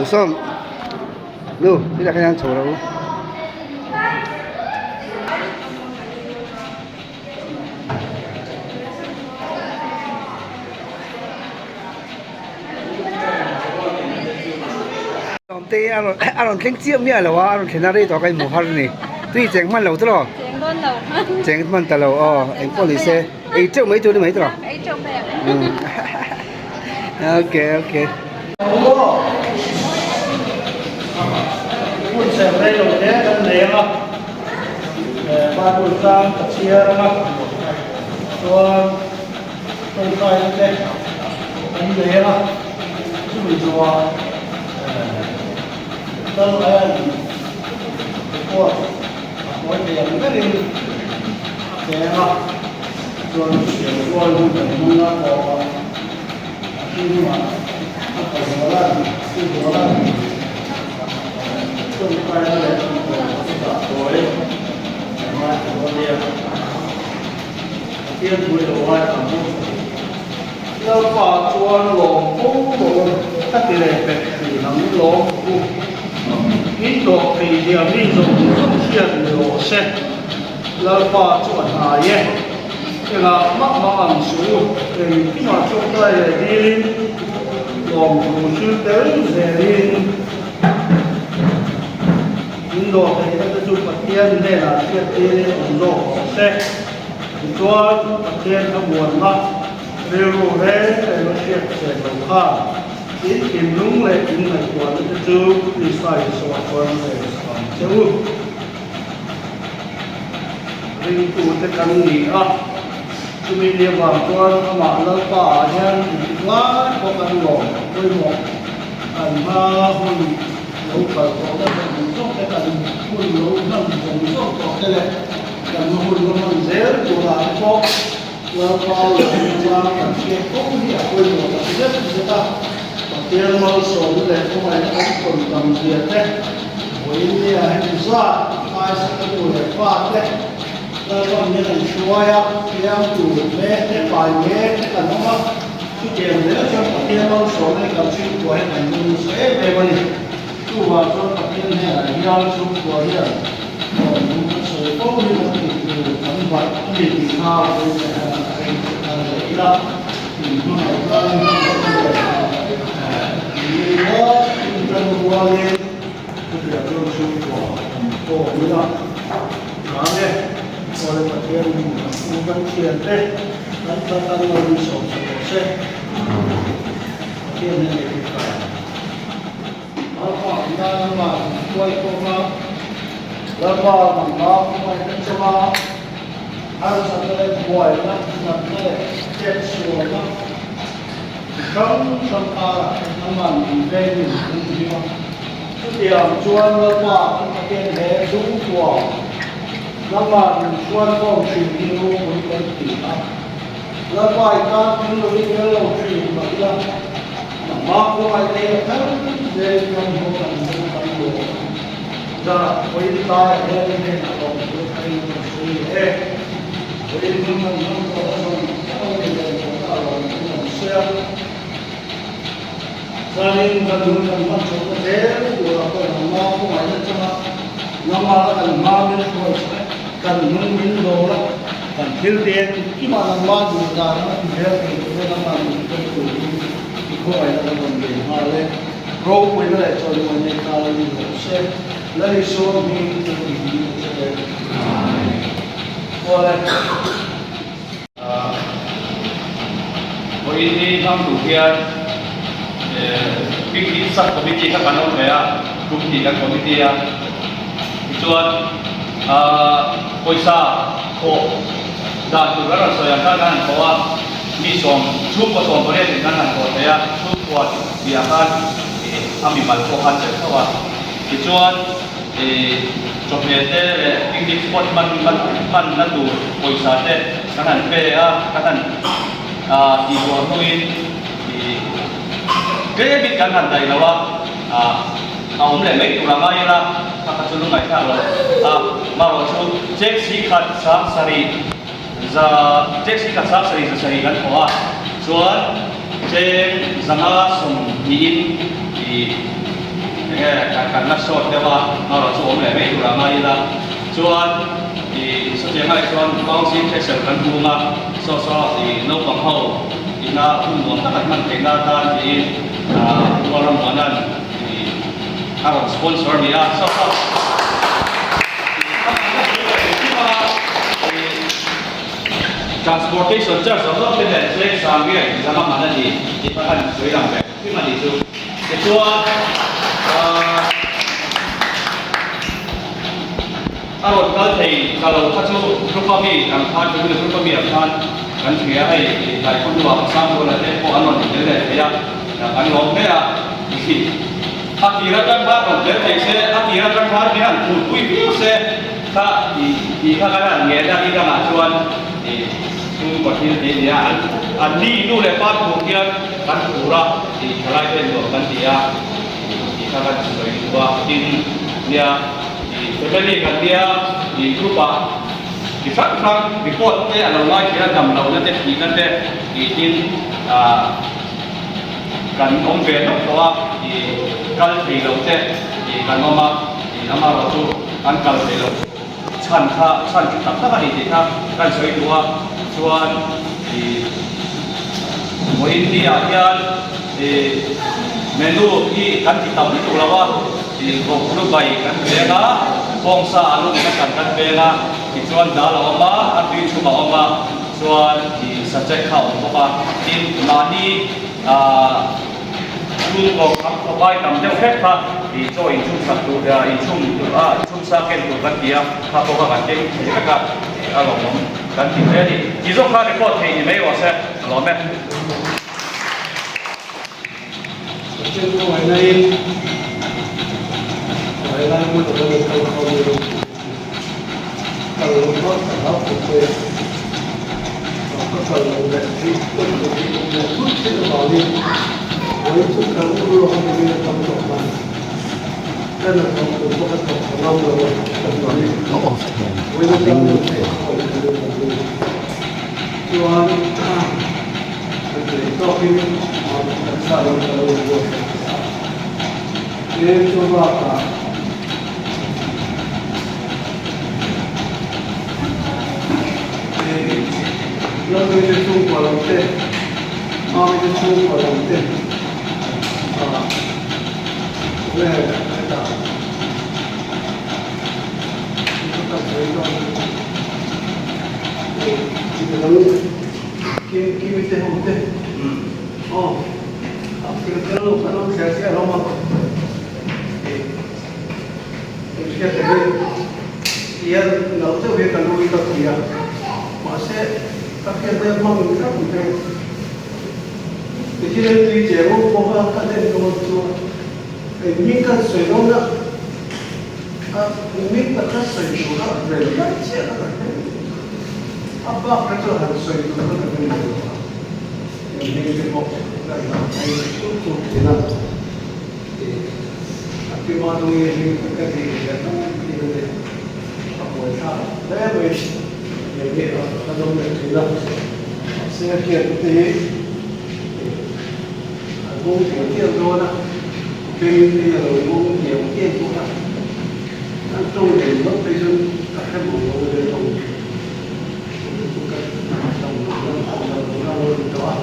Sawm nu hetah hian chho rawh u. Te a rawn a rawn thleng chiah miah lo a a rawn thlen a rei tawh ka inhmu har a ni tui cheng hman lo tawh Cheng dawn lo cheng hman ta lo aw eng pawh ni se ei teuh mai tur ni mai tawh ei teuh mai ang okay okay Hun serh rei lo te kan nei ang a Bible tlang ka chhiar ang a chuan tawngtaina te kan nei ang a chumi zawhah kal aian report a hawi thei ang berin a pe ang a chuan chutiang chuan hun kan hmang a tawp a. Lalpa chuan lawm fo rawh ka ti leh pek thin ang lawm u. In dawh thei zia mi zawng zawng hriat ni rawh se. Lalpa chu a hnai e. Engah mah mah ang suh u, engkimah tawngtai leh dilin lawmthu hril tel zelin in dawhtheihna te chu Pathian hnenah hriat tirin awm zawk rawh se. Tichuan, Pathian thlamuanna rilru reng reng a hriat chhen lo khan in thinlung leh in ngaihtuahna te chu Krista Isua chuan rel sak ang che u. Ringtute kan ni a, chumi ni avang chuan amah Lalpa ah hian intik lai pawh kan lawm pawimawh kan hma hun lo kal tawhna zawng zawng te, kan hun lo hman zawng zawng tawh te leh kan hma hun lo hman zel turah te pawh Lalpa lawmna chang kan hriat fo hi a pawimawh tak zet zet a, Pathian malsawmna leh khawngaihna kan tawn tam zia te, Vawiin nia hemi zat phaisa ka nu leh pa te Lalpa min an hruai a, fiam tur mek te pai mek te kan awm a, chutiang zel chuan Pathian malsawmna hi kan chhungkua hi kan nung nasa em em a ni. Chuvang chuan Pathian hnenah hian chhungkua hian lawmthu kan sawi fo hi kan tih tur kan vaih a ni tih kha vawiin leh hian a reng che thar leh ila, inhmangaih tlang hmangaihna leh nui ngawt intan rualin Chutiang chuan chhungkua kan pawh ila tlan e, Awle Pathian min kan u kan thian te kan tan an lo insawm sa tawh se, Pathian hian ei thei ta. Lalpa an tan a van huai khawm a, Lalpa nangmah hmangaihna chunga harsatna leh buaina, natna leh chetsualna chi hrang hrang karah te nangmah min vengin min hlim a. Chutiang chuan Lalpa kan Pathian he chhungkua Nangmah min hruaikhawm thin hi ropui kan ti a. Lalpa i tan thil lo in tel lo thin mah ila, nangmah khawngaih thei a kal zel kan hmu kan hmu kan lawm. Zah vawiin tlaiah hian i hnenah lawmthu tharin kan sawi leh e. Vawiin hun kan hmang tawh a zawng zawng ni leh tawhna a lawmthu kan sawi a. Chuanin kan hun kan hman chhohna zel turah pawh nangmah khawngaihna changa nangmah la kan hma min hruai chhuah e, kan hnung min dawl a, kan thil te engkimah nangmah duh dan a inrel thei tura nangmah min hruai turin i khawngaihna kan rawn bei nghal e. Ropuina leh chawimawi nei ta lo ni rawh se. Lal Isua hming chu i hming a che e. Amen. Awle. Vawiin hi hmang tur hian Picnic Sub Committee kha kan awm ve a, kum tih kan committee a. Tichuan pawisa thawh dan tur kan rawn sawi ang khan kan han thawh a, mi sawm, chhungkaw 18 in kan han thawh thei a, chhungkua tih ah khan a mimal pawh khan tel tho a. Tichuan. Chawhmeh te leh picnic spot hman hmanna tur pawisa te kan han pe a, kan han tihbuah hnuin tlem in kan han daih lo a, a awm leh mai tur a ngai ila kha kha chu lungngaih thlak lo a, marawh chu chek si khat sang sarih za chek si khat sang sarih za sarih kan thawh a, chuan cheng zanga 20 in Enge kan kan la short deuh a, marawh chu awm leh mai tur a ngai ila. Chuan ih sawtiang ai chuan bouncing castle kan hmung a, saw saw ih naupang ho ina hun nuam tak an hman theih na atan tiin ah Rual Rammuana'n ih a rawn sponsor a ni a, saw saw ih a hmanna tur leh engkim a ih transportation charge zawng zawng te nen cheng sang riat zanga man a ni tih kha kan sawi lang ve. Hlim a nih chu. Tichuan aah a rawn kal thei ta lo kha chu group a mi ang khan family group a mi ang khan kan hria hei tlai khaw hnuah Sangtuala te pawh an rawn intel leh thei a kan lawm hle a a tir atang khan rawn tel thei se a tir atang khan min han phurpui viau se kha tih kha kan han ngen a ni dangah chuan ih chhungkaw thil tih a ni a an ni nu leh pa tur hian Kan phur a tih thalai te nuam kan ti a tih kha kan sawi duh a, tin nia ih family kan nia ih group ah chi hrang hrang report te a lo ngai thin a dam lohna te thihna te tih tin ah kan awm ve nawk tawh a ih kal thei lo te ih kan awm a ih amaherawhchu an kal thei lo chhan kha chhan tha tak tak a ni tih kha kan sawi duh a chuan ih vawiin ni ah hian ih menu hi kan ti tam lutuk lo a ih vawklu bai kan veng a bawngsa a lum na kan kan veng a tichuan dal a awm a a tui chhum a awm a chuan ih sachek kha a awm bawk a tin mahni ah Chhungkaw kham khawpai tam deuh hlek kha ih chaw inchhum sak tur inchhum tur a inchhum sa ken tur kan ti a, kha pawh kha kan keng thei vek a, a lawmawm kan ti hle a ni. Tih zawk kha record theih ni mai rawh se, a lawm e. Pathian khawngaihna in khawngaih lai hmun a lo kal khawm i rawh kal lo hma ka hlau khawp mai a, ka kal lo leh theih tawk lo hi awm leh thut theih avangin vawiin chu kal ur lawk a ni a tam tawh khan ka na thawk tur pawh ka thawk tha ngam lo a ka hmu a ni. Vawiin atang lo theih a awm ka ring a ni. Chuan ka theih tawkin taksa lam ka lo buatsaih a, tlem chu bakah Lalmite chhungkua lam te, Mamite chhungkua lam te ah nge hetah ka sawi dawn midang Kim Kimi te ho te aw a fel tel lo kan awm thler chiah hlawm a. Hriat te hi tial lo deuh hi ka lu hi ka ti a, mahse ka hriat te hmang in hrang te tikhin an tui che rawng pawh a ka en dawn chuan engming kan sawi dawn a. A nimin takha sawi tur kha vel mai chiah kha ka hre lo. A bak kha chu han sawi tur kha ka hre lo a. Heng te pawh ka inah phei chuk chuk thin a. A pi Manungi hi ka tih leh tam thin a ni. A buai thlak hle mai. Hei hi ka dawm leh thin a. Mahse a hriat te hi a nghawng tial tial dawn a. Beng te hi a lo nghawng tial tial bawk a. An tawng leh ringawt phei chuan ka hre mawng lo ve tawng ka dam lo dam lo dam lo ni tawh a.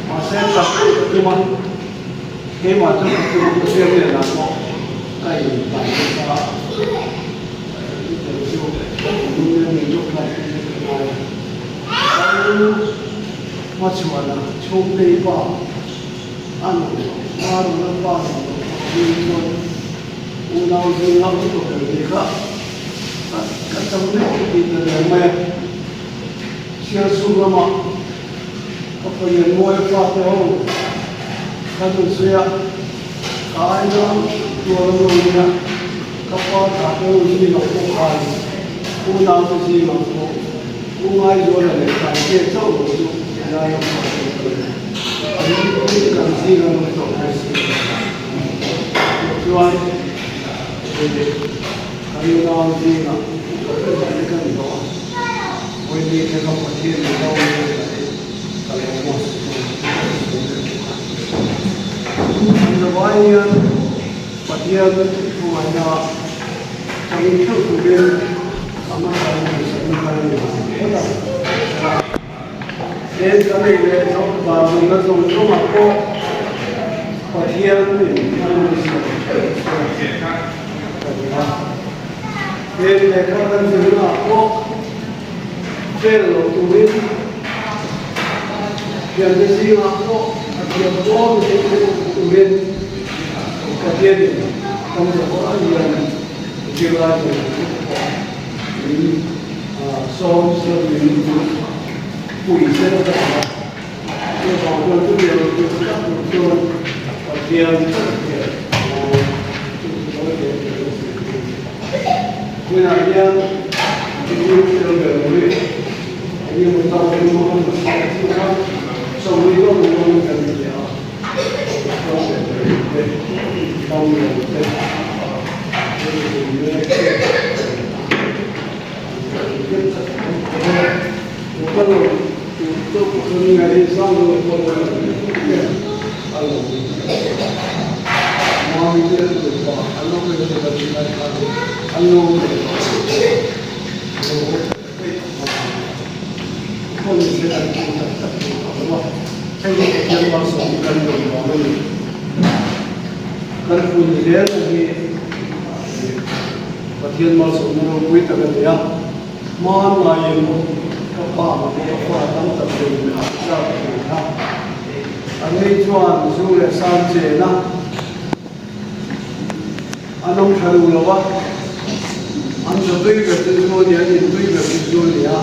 Mahse tak ka tum a. Keimah chu ka tum ka hriat nen ah pawh ka intai nasa a, chutiang chu lung leh min lawk lai chu ka ngai a. Kal hmachhuan a chhungtei pa a nuam lo, pa nula pa nuam lo avangin chuan unau zinga upa ber ni kha ka chang lek tih ta der mai a. Sialsuk lamah Ka palian mawi fate ho ka nun sawi a, ka aina tuar an lo nia, ka pa thlah te ho zingah pawh khan unau te zingah pawh u Ngaizuala leh Taite chauh lo chu helai a hmuh theih ka ni. An mipui kan zing an awm tawh mai si chuan kan unau zingah upa ber te kan hlawh a. Vawiin kha ka Pathian in lo leng ta hi ka lo hmuh a ni bawk a. An zavai hian Pathian hmangaihna chang theuh turin a hmasa in duhsakna kha a ni ve phawt a. Len kan ei leh zawh dan nunna zawng zawngah pawh Pathian in a nuihsawm theuh chuan ka ni a. Len lehkha kan zirnaah pawh fail lo turin thiante zingah pawh a thiam dawn ni theuh turin Pathian in kan zawh a hian zirlai zawng zawng pawh min Sawm sawmin pui se la ta a, chuvang chuan chutiang lo tur tak tur chuan Pathian tak hian chu chu lo leh tur a si thin. Tunah hian Mizo tel ber mai eng emaw zat emaw an la chhuak chu kha sawi lawk lawk kan ni a, tel ber te, dam lo te, Kan hun zel hi Pathian malsawmna ropui tak a ni a, hmanlaiin ka pa te ka fa tam tak nen a zat thei kha. An ni chuan zu leh san chen a, an awm tha duh lo a, an za tui ber chu zu a ni, an in tui ber chu zu a ni a.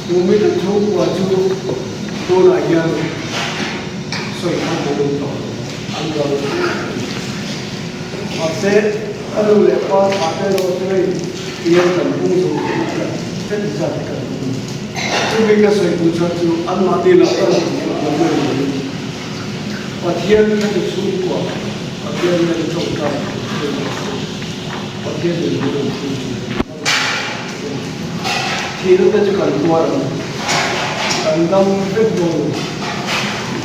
Tumite chhungkua chu tunah hian sawi khan an awm tawh lo, an ral tep a ni. Mahse, ka nu leh pa thla te erawh chu hei pian kan pung zo tih a kan hret zat hi kan hmu. Chumi ka sawi duh chhan chu anmahni lah ka rawn hmuh lo mai lovin Pathian kha chu chhungkua Pathian hian tawngtai thei lo se Pathian in min rawn pui thin a ni. Thihna te chu kan tuar ang, kan dam vek dawn lo.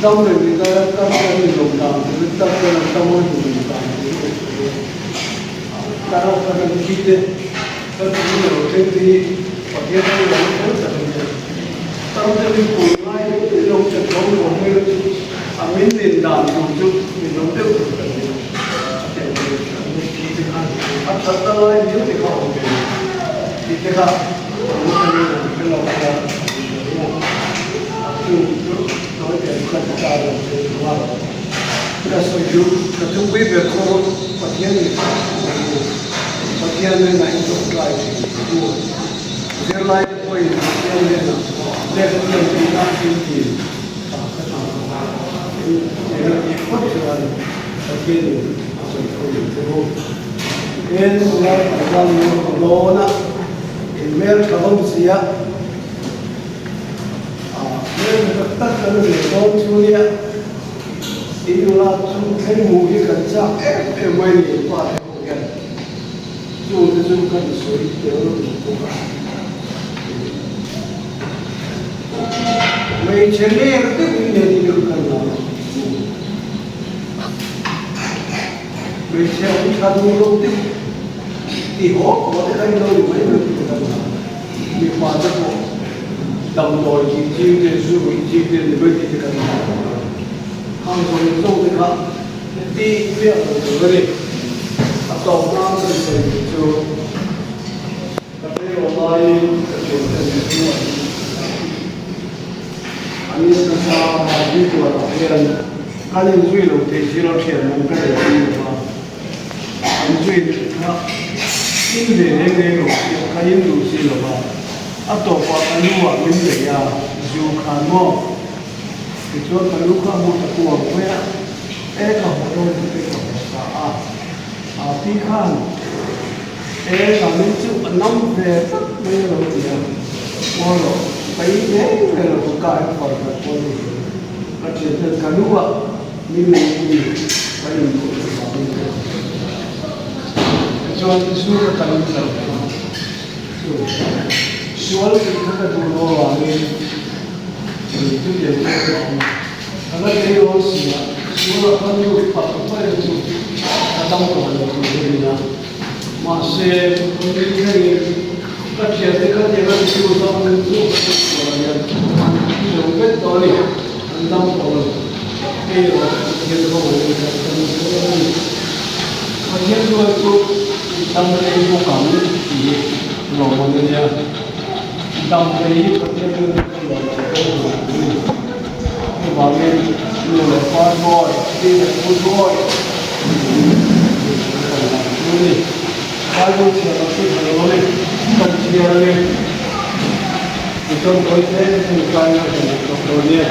Dam reng ni ta tar te an inlawm dan tur hi tar ten an dam ang inlawm dan tur hi ngaihtuah dawn. Tar a kan thi te, kan thu leh lo thleng te hi Pathian chu lo fel tak a nia. Tar te min pui ngai deuh te lo che tho tho mai lo chu a min din dan tur chu min lo deuh tur kan ni. A tel ve an min thi te khan a that na lai viau te kha awm ve lo. Ti te kha an thleng in an hre lo kha an hre lo a. A chung chu tawi te an khat ta lo te chu a. Ka sawi duh ka thupui ber chu Pathian in Pathian hnenah in tawngtai thin chu zirlai te pawhin Pathian hnenah lehkhathiam theihna in dil ta ka ti. Eng a tih phawt chuan Pathianin a sawi tho leh che u. Tin, nula tlangval in rawn dawn a, in hmel tha hlawm si a, hmel tha tak tak kan ve dawn chu nia, in nula chu thleng hmuh hi kan chak em em mai ni in pa te ho hian chu te chu kan sawi tel duh bawk a. Hmeichhe ler deuh in nei deuh kan la ang chu. Hmeichhe awm tha duh lo deuh ti haw haw te kha in lo ni mai mai tih kan la. Mipa te pawh damdawi tih ching te zu ruih ching te ni mai tih te kan la ang. Khang zawng zawng te kha ti miah lo tur a ni. A tawp nan kan sawi duh chu. Ka tleirawl laiin ka thiante nen chu an an in nasa a, Tuitualah hian kan inzui lo thei si lo, thian lam ka nei pui lo va, an zui leh kha in ve reng reng lo si a, ka in duh si lo va, a tawpah ka lu ah min nei a, zu khan maw? Tichuan ka lu kha a mu ta kuang mai a, e ka haw dawn tih te ka haw ta a, a pi khan. He zanin chu a nam ve tlat mai a lo ti a, Maw rawh, ka in reng reng lo chu ka en far khat pawh ni lo. Ka thian ten ka lu ah min nei in ka in duh loh vangin ka ti a. Tichuan zu ka kal in lo a, chu sual tih kha ka duh lo avangin chutiang chu ka awm a. Ka la tleirawl si a, sual ah khan lut pak mai a chu ka dam tawh lo tih hi a ni a. Mahse, Kawngin thlengin ka thiante kha tiang a titu dam chu ka hre sual hian an thi lo vek tawh a ni, an dam tawh lo. Hei erawh Pathian khawngaih in kan dam zel a ni. Pathian chuan chu dam rei bawk ang tih hi lawmawm a nia. Dam rei hi Pathian chuan kan lawm lo dawn lo a ni. Chuvangin nu leh pa ruai, pi leh pu ruai tiin kan kal dan chu a ni. Bible chhiar loh chu tha lo a ni, kan chhiar a ni. Tichuan tawi te heng tlai nga kan duh tawk dawn nia.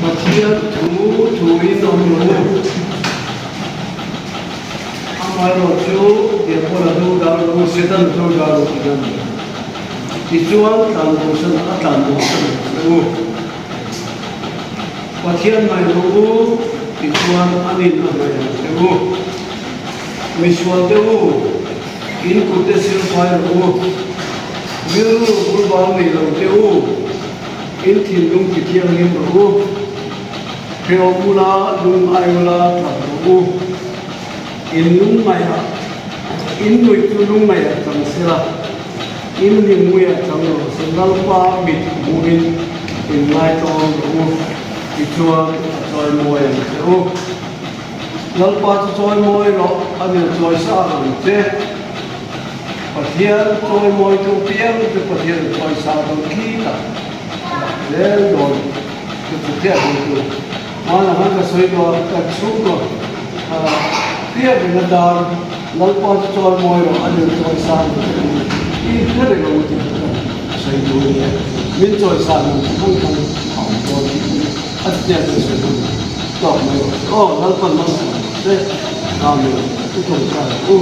Pathian thu thuin awm lo u. Amaherawh chu Diabola do dar lo, Setana do dar lo tih a ni. Tichuan tlanbosan a tlanbosan ang che u. Pathian ngaih lo u, tichuan a nin a ngaih ang che u. Misual te u, in kut te sil fai rawh u. Rilru bulbal nei lo te u, in thinlung ti thianghlim rawh u. Hrehawm ula, lungngai ula, tlak rawh u. In lungngaihah, in nuih chu lungngaihah chang sela, in hlimmuiah chang rawh se, Lalpa mit hmuhin in ngaitawng rawh u, tichuan a chawimawi ang che u. Lalpa chu chawimawi rawh, a nil chawi sang ang che. Pathian chawimawitu piang chu Pathian chawi sang dawn khi tak a dah zel dawn. Chu chu chiah dawn chu. Hmanah khan ka sawi tawh a, ka chhungkaw piak reng atan Lalpa chu chawimawi rawh a nil chawi sang ang che tih i hre reng ang u tih kha ka sawi duh a ni e. Min chawi sang ang che khan khan a awm dawn tih hi a ti chiah chu sawi hman tawk mai rawh se. Aw Lalpan malsawm ang che, Amen. U tawngtai ang u.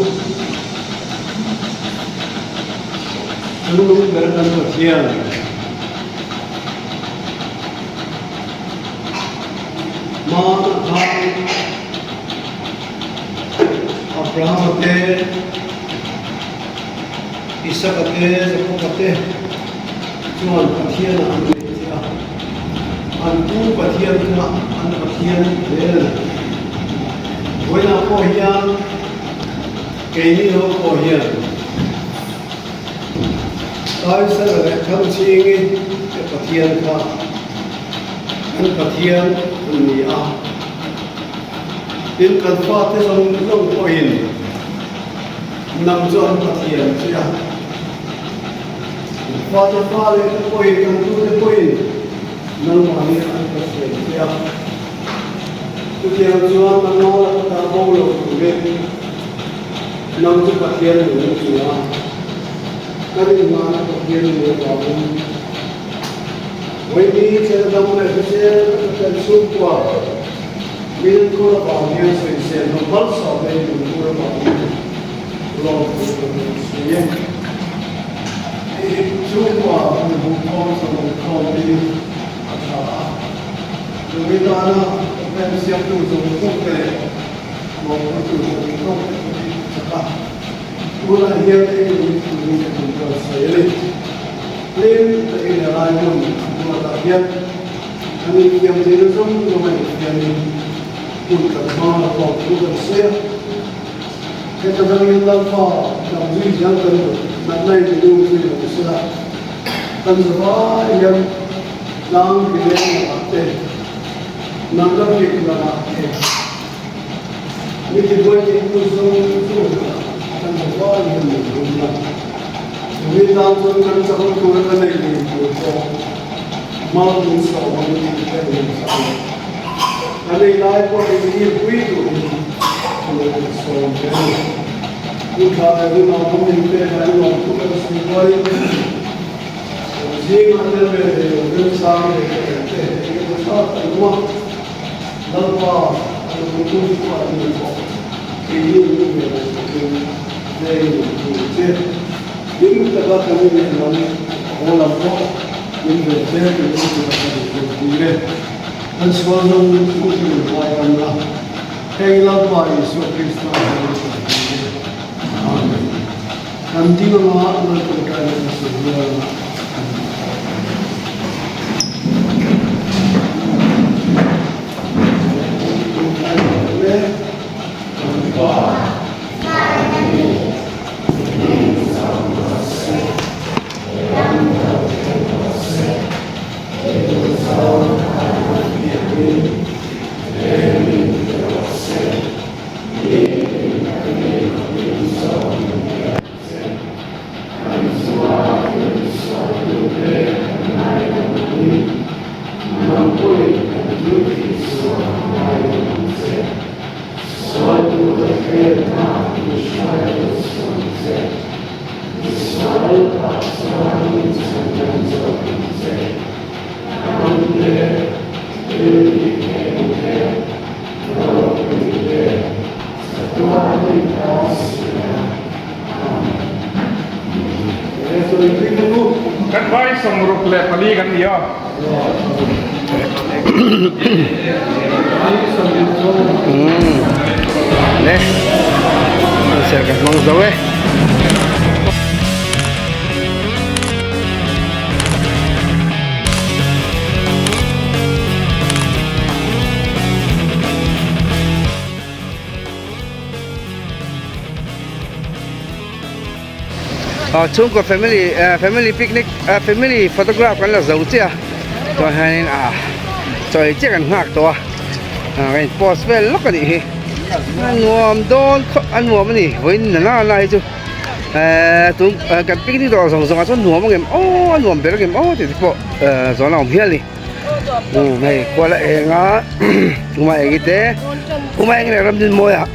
Chungnung ber kan Pathian. Hmana khan Abrahama te, Isaka te, Jakoba te chuan Pathianah an nei che a, an pu Pathian kha an Pathian zel a ni. Vawiinah pawh hian keini ho pawh hian Kaisara leh Thangchhingi te Pathian kha Kan Pathian an ni a, tin kan fate zawng zawng pawhin nang chu an Pathian che a, kan fate fa leh te pawhin kan tute pawhin nangmahni an Pathian che a, chutiang chuan nangmah laka ta bo lo turin nang chu Pathian nung ni a, kan inhmana Pathian ni avangin. Vawiini chel dam leh hrisel taka kan chhungkua min enkawl avang hian sawisel hnawm malsawm leh min tur avangin lawmtu kan rawn sawi e. Chhungkua kan hmuhkhawm chawlhkhawm hi a tha a, Tui tana kan siamtu zawng zawng te leh mawhphurtu zawng zawng te chu hi a chak a, tunah hian ei lut turin ka tum chuan sawi a ni. Tlem takin he lai hmun ruatah hian kan infiam theihna zawng zawng a infiamin hun kan hmang a tawp thu kan sawi a. Heta dangin Lalpa dam zui zel kan duh, natna in minung zui lo sela kan zavai hian Tlang rileng lakah te, natna hrik lakah te, mi tibuai theitu zawng zawng lakah kan zavai hian min hum la. Chumi tan chuan kan chakna tura ka nei ngei tur pawh mal min sawm ang tih ka inhmu a ni. Ka nei lai pawh in mi pui turin thu ka sawm ve a ni. Pu Thla leh Runa awm min pek a inawm thu kan sawi rualin kan zingah tel ve thei lo remchang leh ka tel te eng emaw zat an awm a, Lalpa a lo tum chhuah ni pawh keini an ni ve lo takin veng in tur che. Hlim taka kan inneih lam haw lam pawh min ve zel tur chu ka duh bawk tir e. Kan sual zawng zawng chu min ngaidam la, heng Lalpa Isua Krista hian kan hmu e. Amen. Kan ding anga Lal tawngtaina kan sawi rual anga kan inkhawm ang. Tawngtai rawh le. Kan Pa. Kan vai 64 kan ni a. Le ser kan hmang zo e. Chhungkaw family family picnic family photograph kan la zo chiah a chuan hianin ah chawi chiah kan nghak tawh a ah in post vel lawk a nih hi a nuam dawn khawp a nuam a ni vawiin nana nana hi chu ehh tun kan picnic dawr zawng zawng ah chuan nuam ang em aw a nuam ber ang em aw tih te pawh zawhna a awm hial a ni umm hei kuala eng a kuma eng te kuma eng leh ramdinmawi ah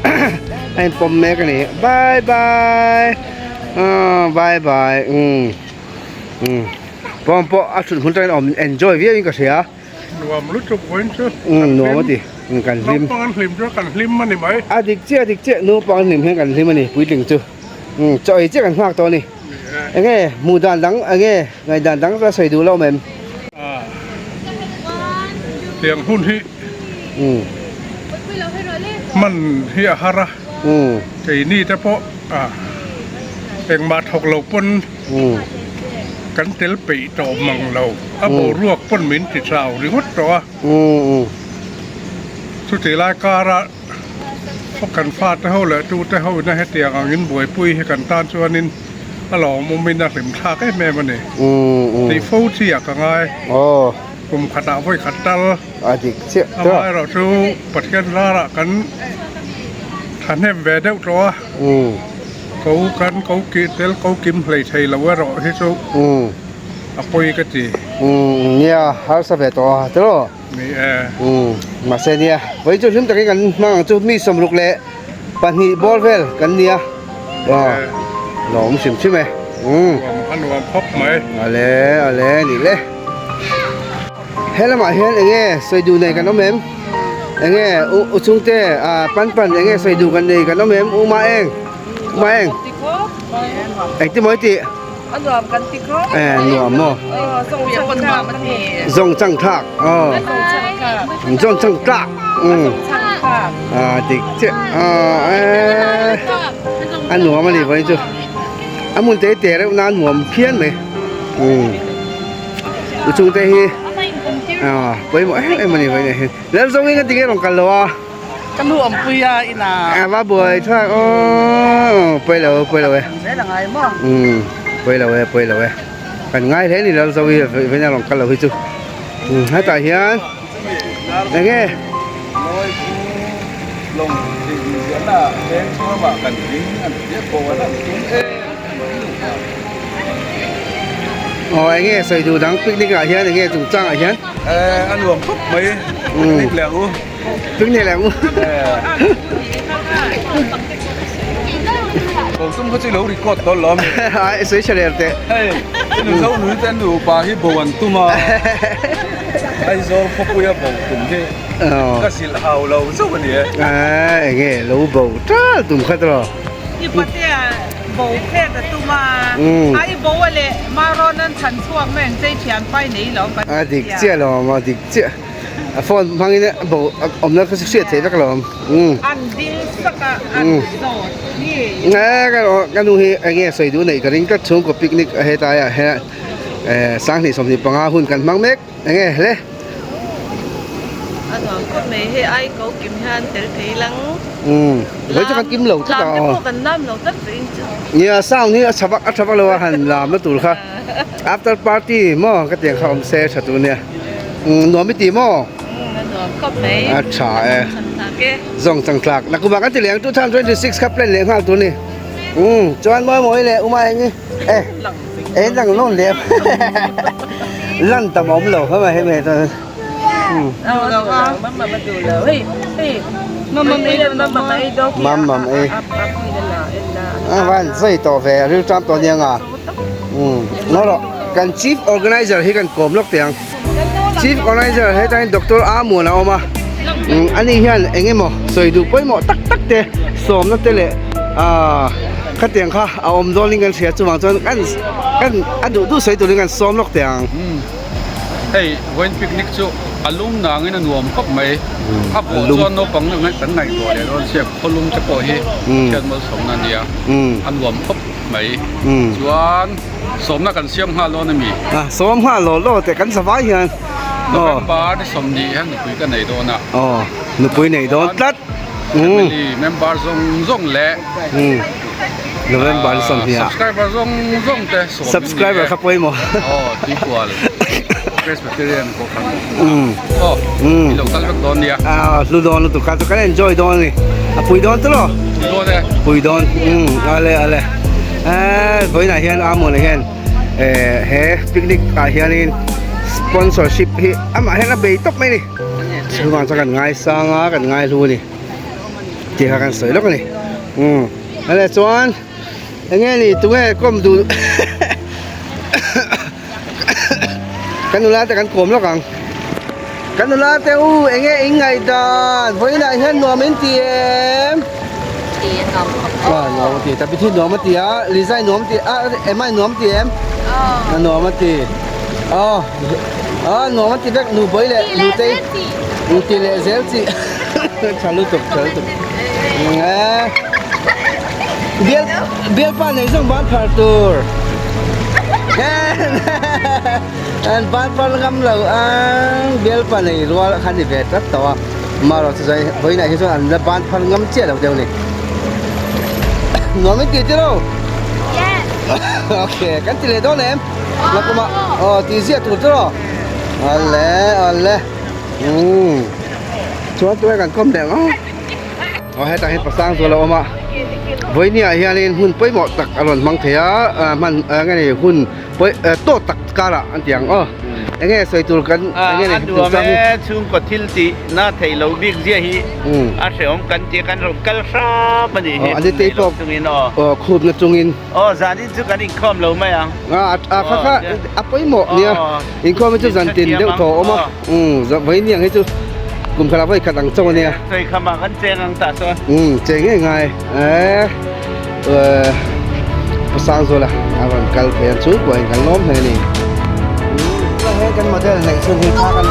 a inpawm mek a ni bye bye aw bye bye umm umm pawm pawh a thut hmun atangin a awm enjoy viau in ka hria nuam lutuk vawiin chu umm nuam a ti kan hlim naupang an hlim chu kan hlim a ni mai a dik chiah a dik chiah naupang an hlim hian kan hlim a ni puitling chu umm chaw ei chiah kan nghak tawh a ni enge hmuh dan dang enge ngaihdan dang la sawi duh lo awm em tiang hun hi hman hi a har a keini te pawh engmah thawk lo pawn kan tel peih tawh mang lo a boruak pawn min ti chau ringawt tawh a chutih lai kara kan fate ho leh tute ho ina hetiang angin buaipui hi kan tan chuanin a lawmawmin a hlim thlak em em a ni tih fo chi ah ka ngai kum khatah vawi khat tal a dik chiah amaherawh chu Pathian zarah kan thahnem ve deuh tawh a ko kan ko ki tel ko kim hlei thei lo erawh hi chu a pawi ka ti nia harsa ve tawh a tiraw ni e mahse nia vawi chu hlim takin kan hmang ang chu mi 62 bawr vel kan nia lawm hrim hrim e a nuam khawp mai ale ale ni le. He lamah hian eng nge sawi duh nei kan awm em? Eng nge u u chhungte ah pan pan eng nge sawi duh kan nei kan awm em? U ma eng u ma eng engtin maw i tih? A nuam kan ti khawp. E nuam maw? Zawng chang thlak a ni. Zawng chang thlak aw. Zawng chang tlak. A dik chiah a e a nuam a ni vawiin chu a hmun te te reuh nan nuam phian mai. U chhungte hi a pawimawh em em a ni vawiin ah hian. Lalzawngin a tinge rawn kal lo a. Ka nu awmpui a inah. A va buai thlak aw pawi lo pawi lo e. Zel a ngai maw? Umm pawi lo e pawi lo e. Kan ngai hle ni Lalzovi vawiin a rawn kal lo hi chu. Umm hetah hian eng nge? Lawng thei ziahna leng chhuamah kan ding an ti a, pawh an tum em. Aw eng nge sawi duh dang picnic ah hian eng nge chungchang ah hian? A nuam khawp mai picnic leh ang u. Picnic leh ang u. Ko sum kha chu i lo record dawn lo ami? Ai sawi tha der teh. Hei Mizo nui te nupa hi bo an tum a, Aizawl khawpuia bo tum hi ka zilh hau lo zauh a ni e. Eng nge lo bo tal tum kha tawh. I patea Bo phet a tum a, a i bo a leh Marawn an chhan chhuak mai ang che i thian pai nei lo kan A dik chiah lo awm a dik chiah. A phone hmangin a bo awmna kha chu hriat theih vek lo awm. An ding sak a an zawt ngei. Nge ka ka nu hi eng nge sawi duh neih ka ring tlat chhungkaw picnic a hetlai ah hian 20 25 hun kan hmang mek. Eng nge hle? A nuam khawp mai hei ai ko kim hian tel thei lang. Umm vawi chu kan kim lo tlat a Lam te pawh kan lam lo tlat tawh in chu. Nia sound hi a tha vak a tha vak lo a han lam na tur kha after party maw ka tiang kha awm se tha tur nia. Umm nuam i ti maw? Umm a nuam khawp mai. A tha e. Zawng chang tlak nakuma kan ti leh ang 2026 kha plan leh nghal tur ni. Umm chuan mawi mawi leh uma eng i e. Eng lang lawn leh lan tam a awm lo kha mai hemi chuan mam mam ei a van zai tawh ve a ril ṭam tawh ania nga ngaw rawh kan chief organizer hi kan kawm lawk teh ang chief organizer hetah hian doctor Amuan a awm a ani hian eng emaw sawi duh pawimawh tak tak te sawmna te leh ahh. Khatiang kha a awm dawnin kan hria chuvang chuan kan kan a duh duh sawi turin kan sawm lawk teh ang. Hei vawiin picnic chu a lum nangin a nuam khawp mai. A bawh chuan naupang kan ngaihtuah leh dawn sia khaw lum te pawh hi Pathian malsawmna a nia a nuam khawp mai. Chuan sawmna kan siam nghal dawn a mi? Sawm nghal law law teh kan zavai hian. November ni 20 hian nupui ka nei dawn a. Aw nupui nei dawn tlat. Family member zawng zawng leh November ni 20 ah subscriber zawng zawng te sawm in Subscriber kha pawimawh aw tuikual Presbyterian kohhran aw i lo kal vek dawn nia ah hlu dawn lutuk kha chu kan enjoy dawn a ni a pui dawn tawh lo pui dawn e pui dawn ale ale eh vawiinah hian Amon ah hian eh he picnic ah hianin sponsorship hi amah hian a bei tawp mai a ni. Chuvang chuan kan ngaisang a kan ngaihlu a ni tih kha kan sawi lawk a ni umm ale chuan eng nge ni tunge kawm duh kan nula te kan kawm lawk ang kan nula te u eng nge in ngaihdan vawiinah hian nuam in ti em nuam a ti tapi thi nuam a ti a Lizai nuam a ti a Emma nuam a ti em a nuam a ti aw. A nuam a ti vek nu bawi leh nu tei nu ti leh zel chi tha lutuk tha lutuk bial bialpa nei zawng ban phar tur an ban phar ngam lo ang bialpa nei rual khan ni ve tlat tawh a marawh chu chuan vawiinah hi chuan an la ban phar ngam chiah lo deuh a ni nuam in ti tiraw okay kan ti leh dawn em. La kuma aw tih ziah tur chu aw ale ale umm chuan tunge kan kawm leh ang aw hetah hian pasang chu a lo awm a vawinia ah hianin hun pawimawh tak a rawn hmang thei a hman eng nge ni hun pawi tawt tak karah an ti ang aw. Enge sawi tur kan enge A nuam e, chhungkaw thil tih na theih loh bik zia hi a hrehawm kan tia kan rawn kal hrap a nih hi hun neih loh chungin aw. Aw khup na chungin. Aw zanin chu kan inkhawm lo mai ang. A kha kha a pawimawh nia inkhawm hi chu zan tin deuh thaw a awm a vawi niang hi chu kum khatah vawi khat ang chauh a nia. Sawi khamah kan cheng ang tah chuan. Cheng ngei ngai e Pu Sangzuala a rawn kal phei a chu pawhin kan lawm hle a ni. He kan model neih chhun hi thla kan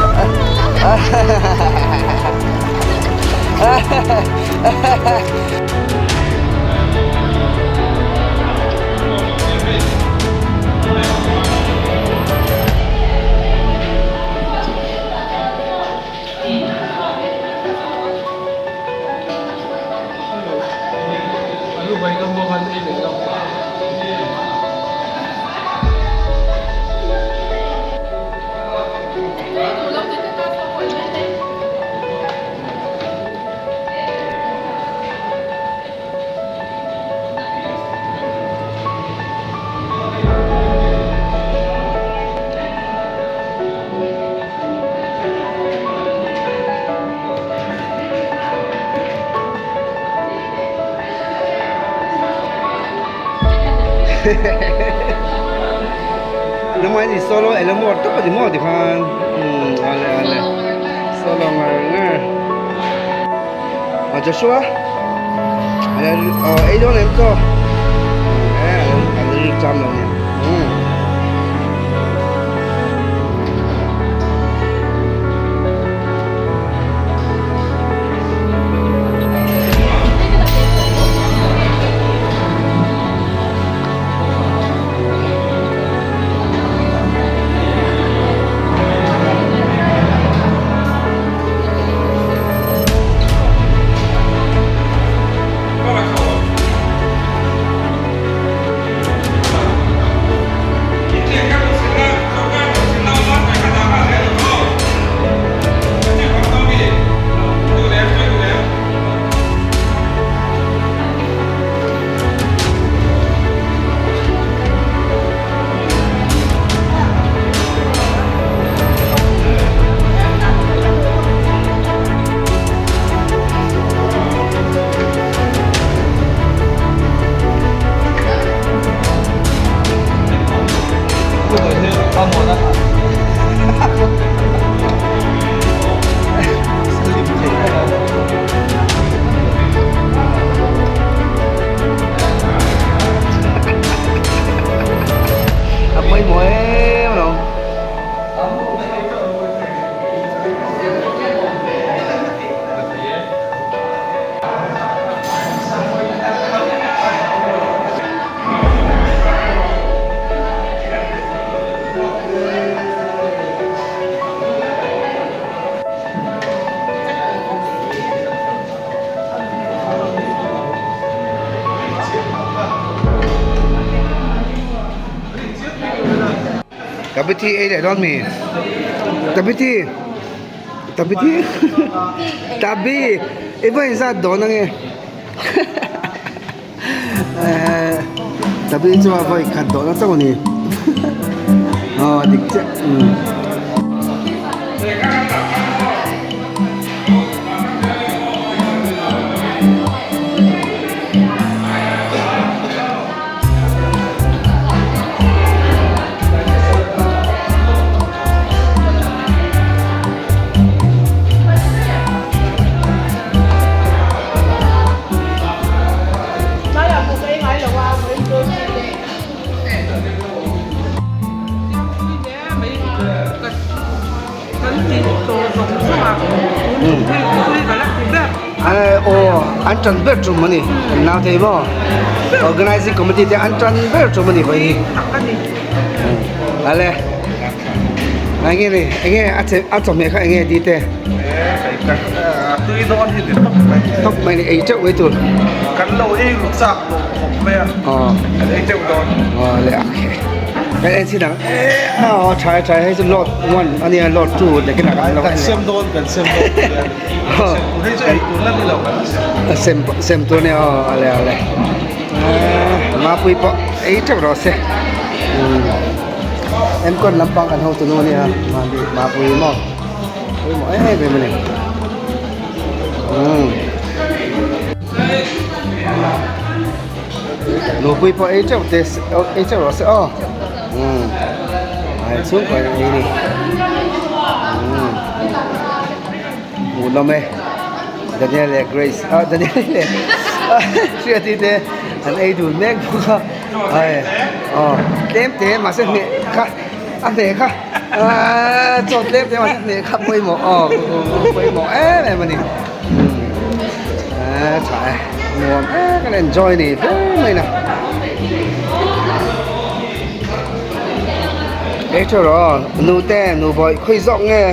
Nangmah in i solo elo maw tawp a ni maw tikhan umm awle awle solo ngar ngar a Joshua ei dawn em chaw a rilru cham lo nia umm. A pawimawh em lo. Tabithi ei leh dawn mi? Tabithi Tabithi Tabi i va inzat dawn ange Tabi chu a vawi khat dawn a chauh a ni aw dik chiah umm. Aw an tan ber tum a ni kan nau thei maw organizing committee te an tan ber tum a ni hawi hi ale enge ni enge a che a chawhmeh kha enge ti te tui dawn hi ni tawp mai tawp mai ni ei teuh mai tur kan lo ei ruk chak lo khawp mai a kan ei teuh dawn aw le okay kan en chin ang aw tha tha hei chu lot 1 ania lot 2 lekin a kan lo kan sem dawn kan sem dawn hei chu ei tur la ni lo kan sem sem tur ni aw ale ale mapui pawh ei teuh rawh se. Enkawl lampang kan hotu nu ania Mapui maw pawimawh em em a ni umm Nupui pawh ei teuh te ei teuh rawh se aw umm a chhungkaw in an ei a ni umm hmuhnawm e Daniel leh Grace ah Daniel leh Hriati te an ei dun mek bawk a hei aw tlem te mahse hneh kha a hneh kha aaa chaw tlem te mahse hneh kha pawimawh aw pawimawh em em a ni aaa tha e nuam em kan enjoy ni hle mai na ei tha rawh nu te nu bawih khawi zawk nge.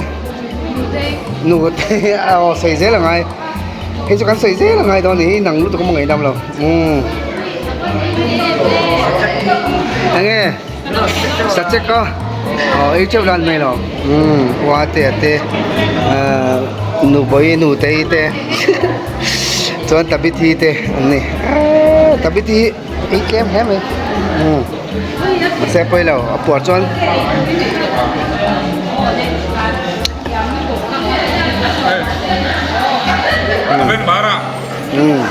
Nu te aw sawi zel a ngai hei chu kan sawi zel a ngai dawn a ni hi nang lutuk a ngaih dam lo umm enge sachek a aw ei teuh lan mai lo umm ua te a te ahh nu bawi nu te hi te chuan tabithi te an ni eee tabithi hi ei tlem hle mai umm mahse pawi lo a puar chuan November ah umm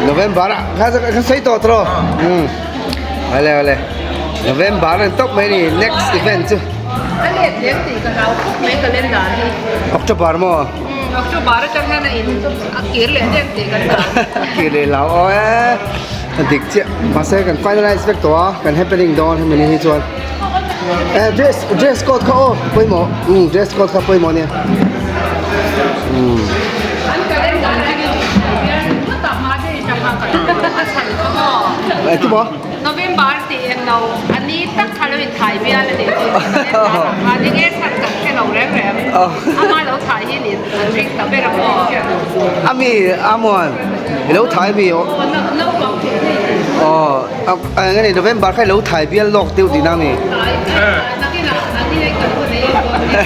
November ah kha kha sawi tawh tawh umm awle awle November an tawp mai ni next event chu a let lem tih ka hlau khawp mai calendar hi October maw October atang hian a in a kir leh deuh tih kan hlau. Kir leh hlau aw e. A dik chiah. Mahse kan finalize vek tawh a, kan happening dawn hemi ni hi chuan. Eh dress dress code kha aw pawimawh. Um dress code kha pawimawh nia. Um. An calendar hi Eh tu maw? November tih eng lo a ni tak kha lo inthai bial a nih chu calendar ah khan enge chhan kan hre lo reng reng ama lo thai hi ni an ring ta ber a maw. A mi Amuan i lo thai mi aw. Naupang thei thei. Aw eng nge November kha i lo thai bial lawk deuh tihna mi. Nakinah an ni hei kan hun ei dawn nia.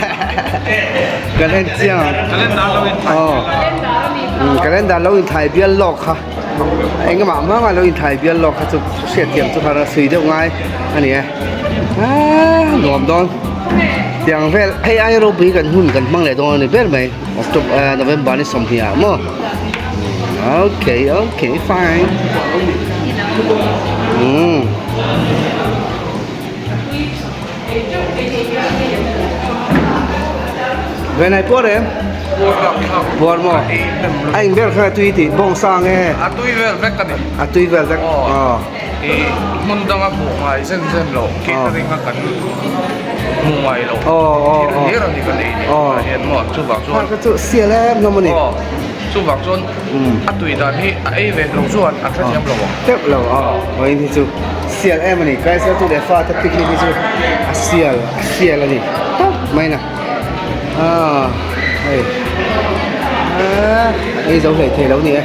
Kan en chiang ang. Calendar lo inthai bial a. Calendar a mi kha. Calendar lo inthai bial lawk kha. Engmah hmanga lo inthai bial lawk kha chu hriatthiam chu har a sui deuh ngai a ni e. Aaa nuam dawn. Tiang vel hei ai ropui kan hun kan hmang leh dawn a ni ber mai. October eh November ni 20 ah maw. Okay okay fine. Umm. Venai puar em? Puar maw? A eng ber kha tui tih bawng sa nge? A tui vel vek a ni. A tui vel vek. Aw. I hmun danga hmuh ngai zen zen lo catering a kan hmuh ngai lo. Aw aw Thil hlir a ni kan ei ni. Aw. Hian maw chuvang chuan. Kha chu sial em hlawm a ni. Aw. Chuvang chuan a tui dan hi a ei ve lo chuan an hrethiam lo ang. Teuh lo aw. Vawiin hi chu sial em a ni. Kaisar tu leh fa te picnic hi chu a sial a sial a ni tawp mai na. Aaa hei aaa ei zo hlei thei lo ni e.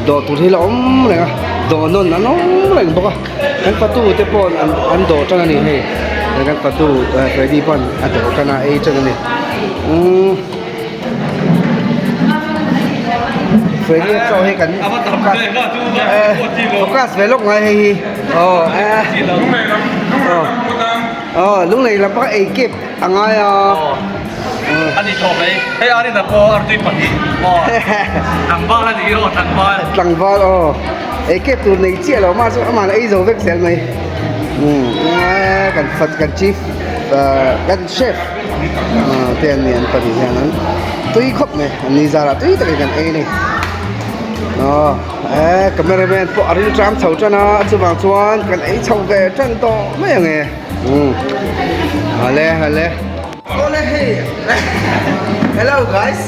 Dawh tur hi la awm reng a dawh nawn an awm reng bawk a. Kan fatu te pawh an an dawh tan a ni hei. Kan fatu Freddy pawn a dawh tan a ei tan a ni. Umm. Freddy a chaw hi kan focus ve lawk ngai hei hi aw eh aw lunglei lam pawh ei kep a ngai a ani thaw mai hei a rin a pawh artui pahnih aw tlangval a ni aw tlangval tlangval aw ei kep tur nei chiah lo mah chu amah ei zo vek zel mai kan kan chief kan chef te an ni an pahnih hian an tui khawp mai an ni zarah tui takin kan ei a ni aw eh cameraman pawh a ril tram chho tan a chuvang chuan kan ei chho ve tan tawh mai ang e umm hale hale awle hei hello guys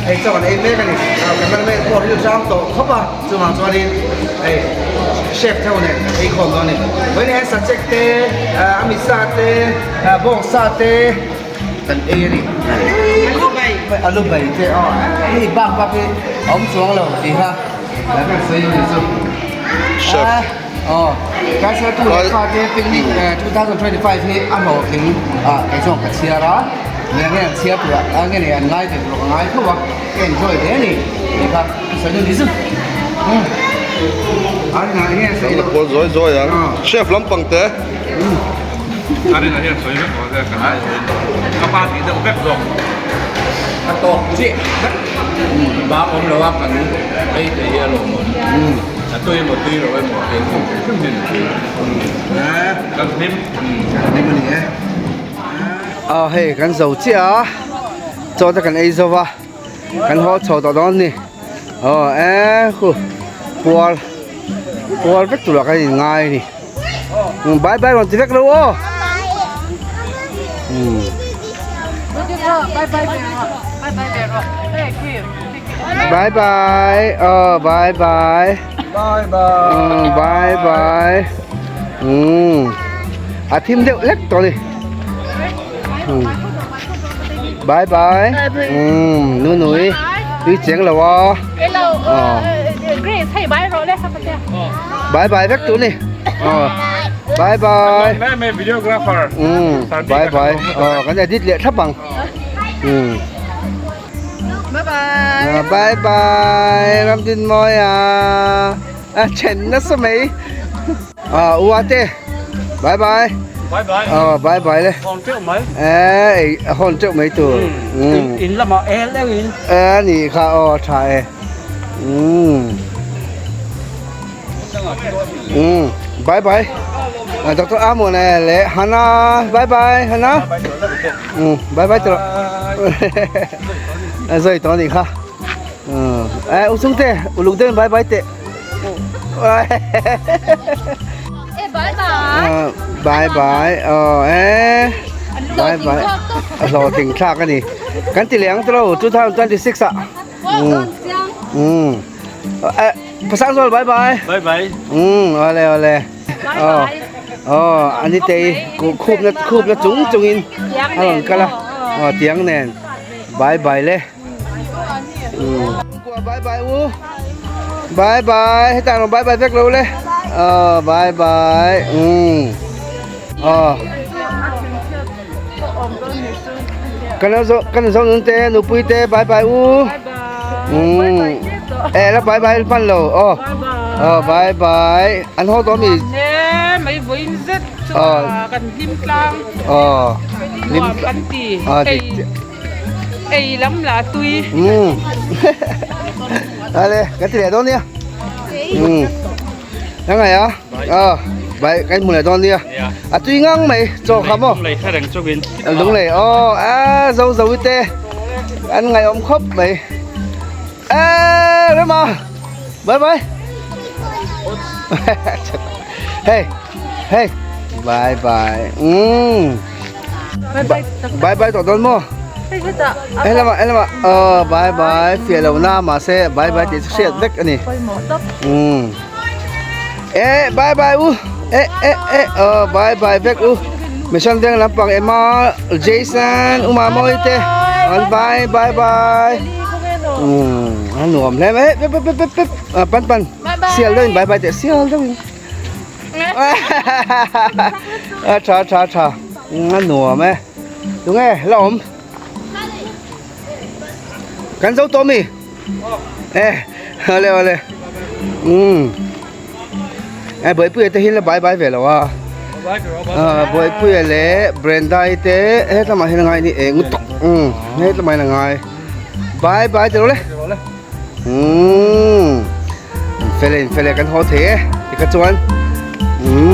hei chaw kan ei mek a ni cameraman pawh a ril tram tawh khawp a. Chuvang chuanin hei chef theuh nen kan ei khawm dawn a ni. Vawiin hian sachek te, a mi sa te, bawng sa te kan ei a ni. Alu bai te aw hei bak bak hi a awm chuang lo tih kha kan sawi a ni chu. Chef. Aw Kaisar tu leh fa te picnic 2025 hi a hlawhtling ah kei chuan ka chhiar a, nge nge an chhiar tur ah nge ni an ngai ve tur ka ngai tho a, ka enjoy hle a ni tih kha. Kan la kual zawi zawi ang. Chef lampang te. Arina hian sawi vek rawh se kan ai awm ka pa tih deuh vek zawk. A tawk chiah vek bang awm lo a kan ei thei hi a lawmawm a tui emaw tui lo emaw ei khawm hrim hrim hian a tui Kan hlim Kan hlim a ni e. Aw hei kan zo chiah a chaw te kan ei zo va kan haw chho tawh dawn a ni aw e khu puar puar vek turah kan inngai a ni. Bye bye rawn ti vek lo aw. Bye bye oh bye bye bye bye bye bye um a thim deuh lek tawh ni bye bye um nu nui tui cheng lo a Grace hei bye rawh le Bye bye vek tu ni. Ờ. Bye bye. Mẹ mẹ videographer. Ừ. Bye bye. Ờ kan edit leh thlap ang. Ừ. Bye bye. Bye bye. Ramdin mawi a. A then nasa mai. À ua te. Bye bye. Bye bye. Ờ bye bye le. Hon teuh mai. Ê hon teuh mai tur. Ừ. In lamah el deuh in. Ê ni kha aw tha e. Ừ. Ừ, bye bye. À, Dr. Amon này lệ Hana, bye bye Hana. Ừ, bye bye tụi. À, rồi tao đi kha. Ừ, ê, u sung tê, u lục tên bye bye tê. Ê bye bye. Bye bye. Ờ, ê. Bye bye. Lo tình thak ani. Kan ti leng tro 2026 ạ. Ừ. Ừ. Ê, Pasang Zual bye bye. Bye bye. Umm awle awle. Aw aw ani te khup na khup na chung chung in a rawn kal a aw tiang nen bye bye le. Umm bye bye u bye bye hetah rawn bye bye vek lo le aw bye bye umm aw kan zo kan zo nun te nupui te bye bye u umm e la bye bye pan lo aw aw bye bye an haw tawh mi e mai vawiin zet chu kan hlim tlang aw nuam kan ti ei ei lam lah tui umm ale kan ti leh dawn nia umm. Ka ngaih a, aw bai kan hmu leh dawn nia, a tui ngang mai chaw kha maw? Lunglei kha reng chawkin. Lunglei aw a zo zo i te an ngaihawm khawp mai e Rema bye bye hey hey bye bye umm bye bye tawh dawn maw? He lamah he lamah aw bye bye fiah lo na mahse bye bye tih chu hriat vek a ni umm eh bye bye u eh eh eh aw bye bye vek u mission veng lampang ema Jason u Mamawi te an bye bye bye umm a nuam hle mai pep pep pep pep pan pan sial deuhin bye bye teh sial deuhin a tha tha tha a nuam e. Đúng nghe, là ổn. Cắn dấu tôm mi. Ê, ole ole. Ừ. Ê, bởi pui te hin la bye bye ve lo a. Ờ, bởi pui le Brenda te he tama hin ngai ni e ngut tok. Ừ, he tama hin ngai. Bye bye te lo le. Ừ. Fele fele kan ho the e. Ti ka chuan. Ừ.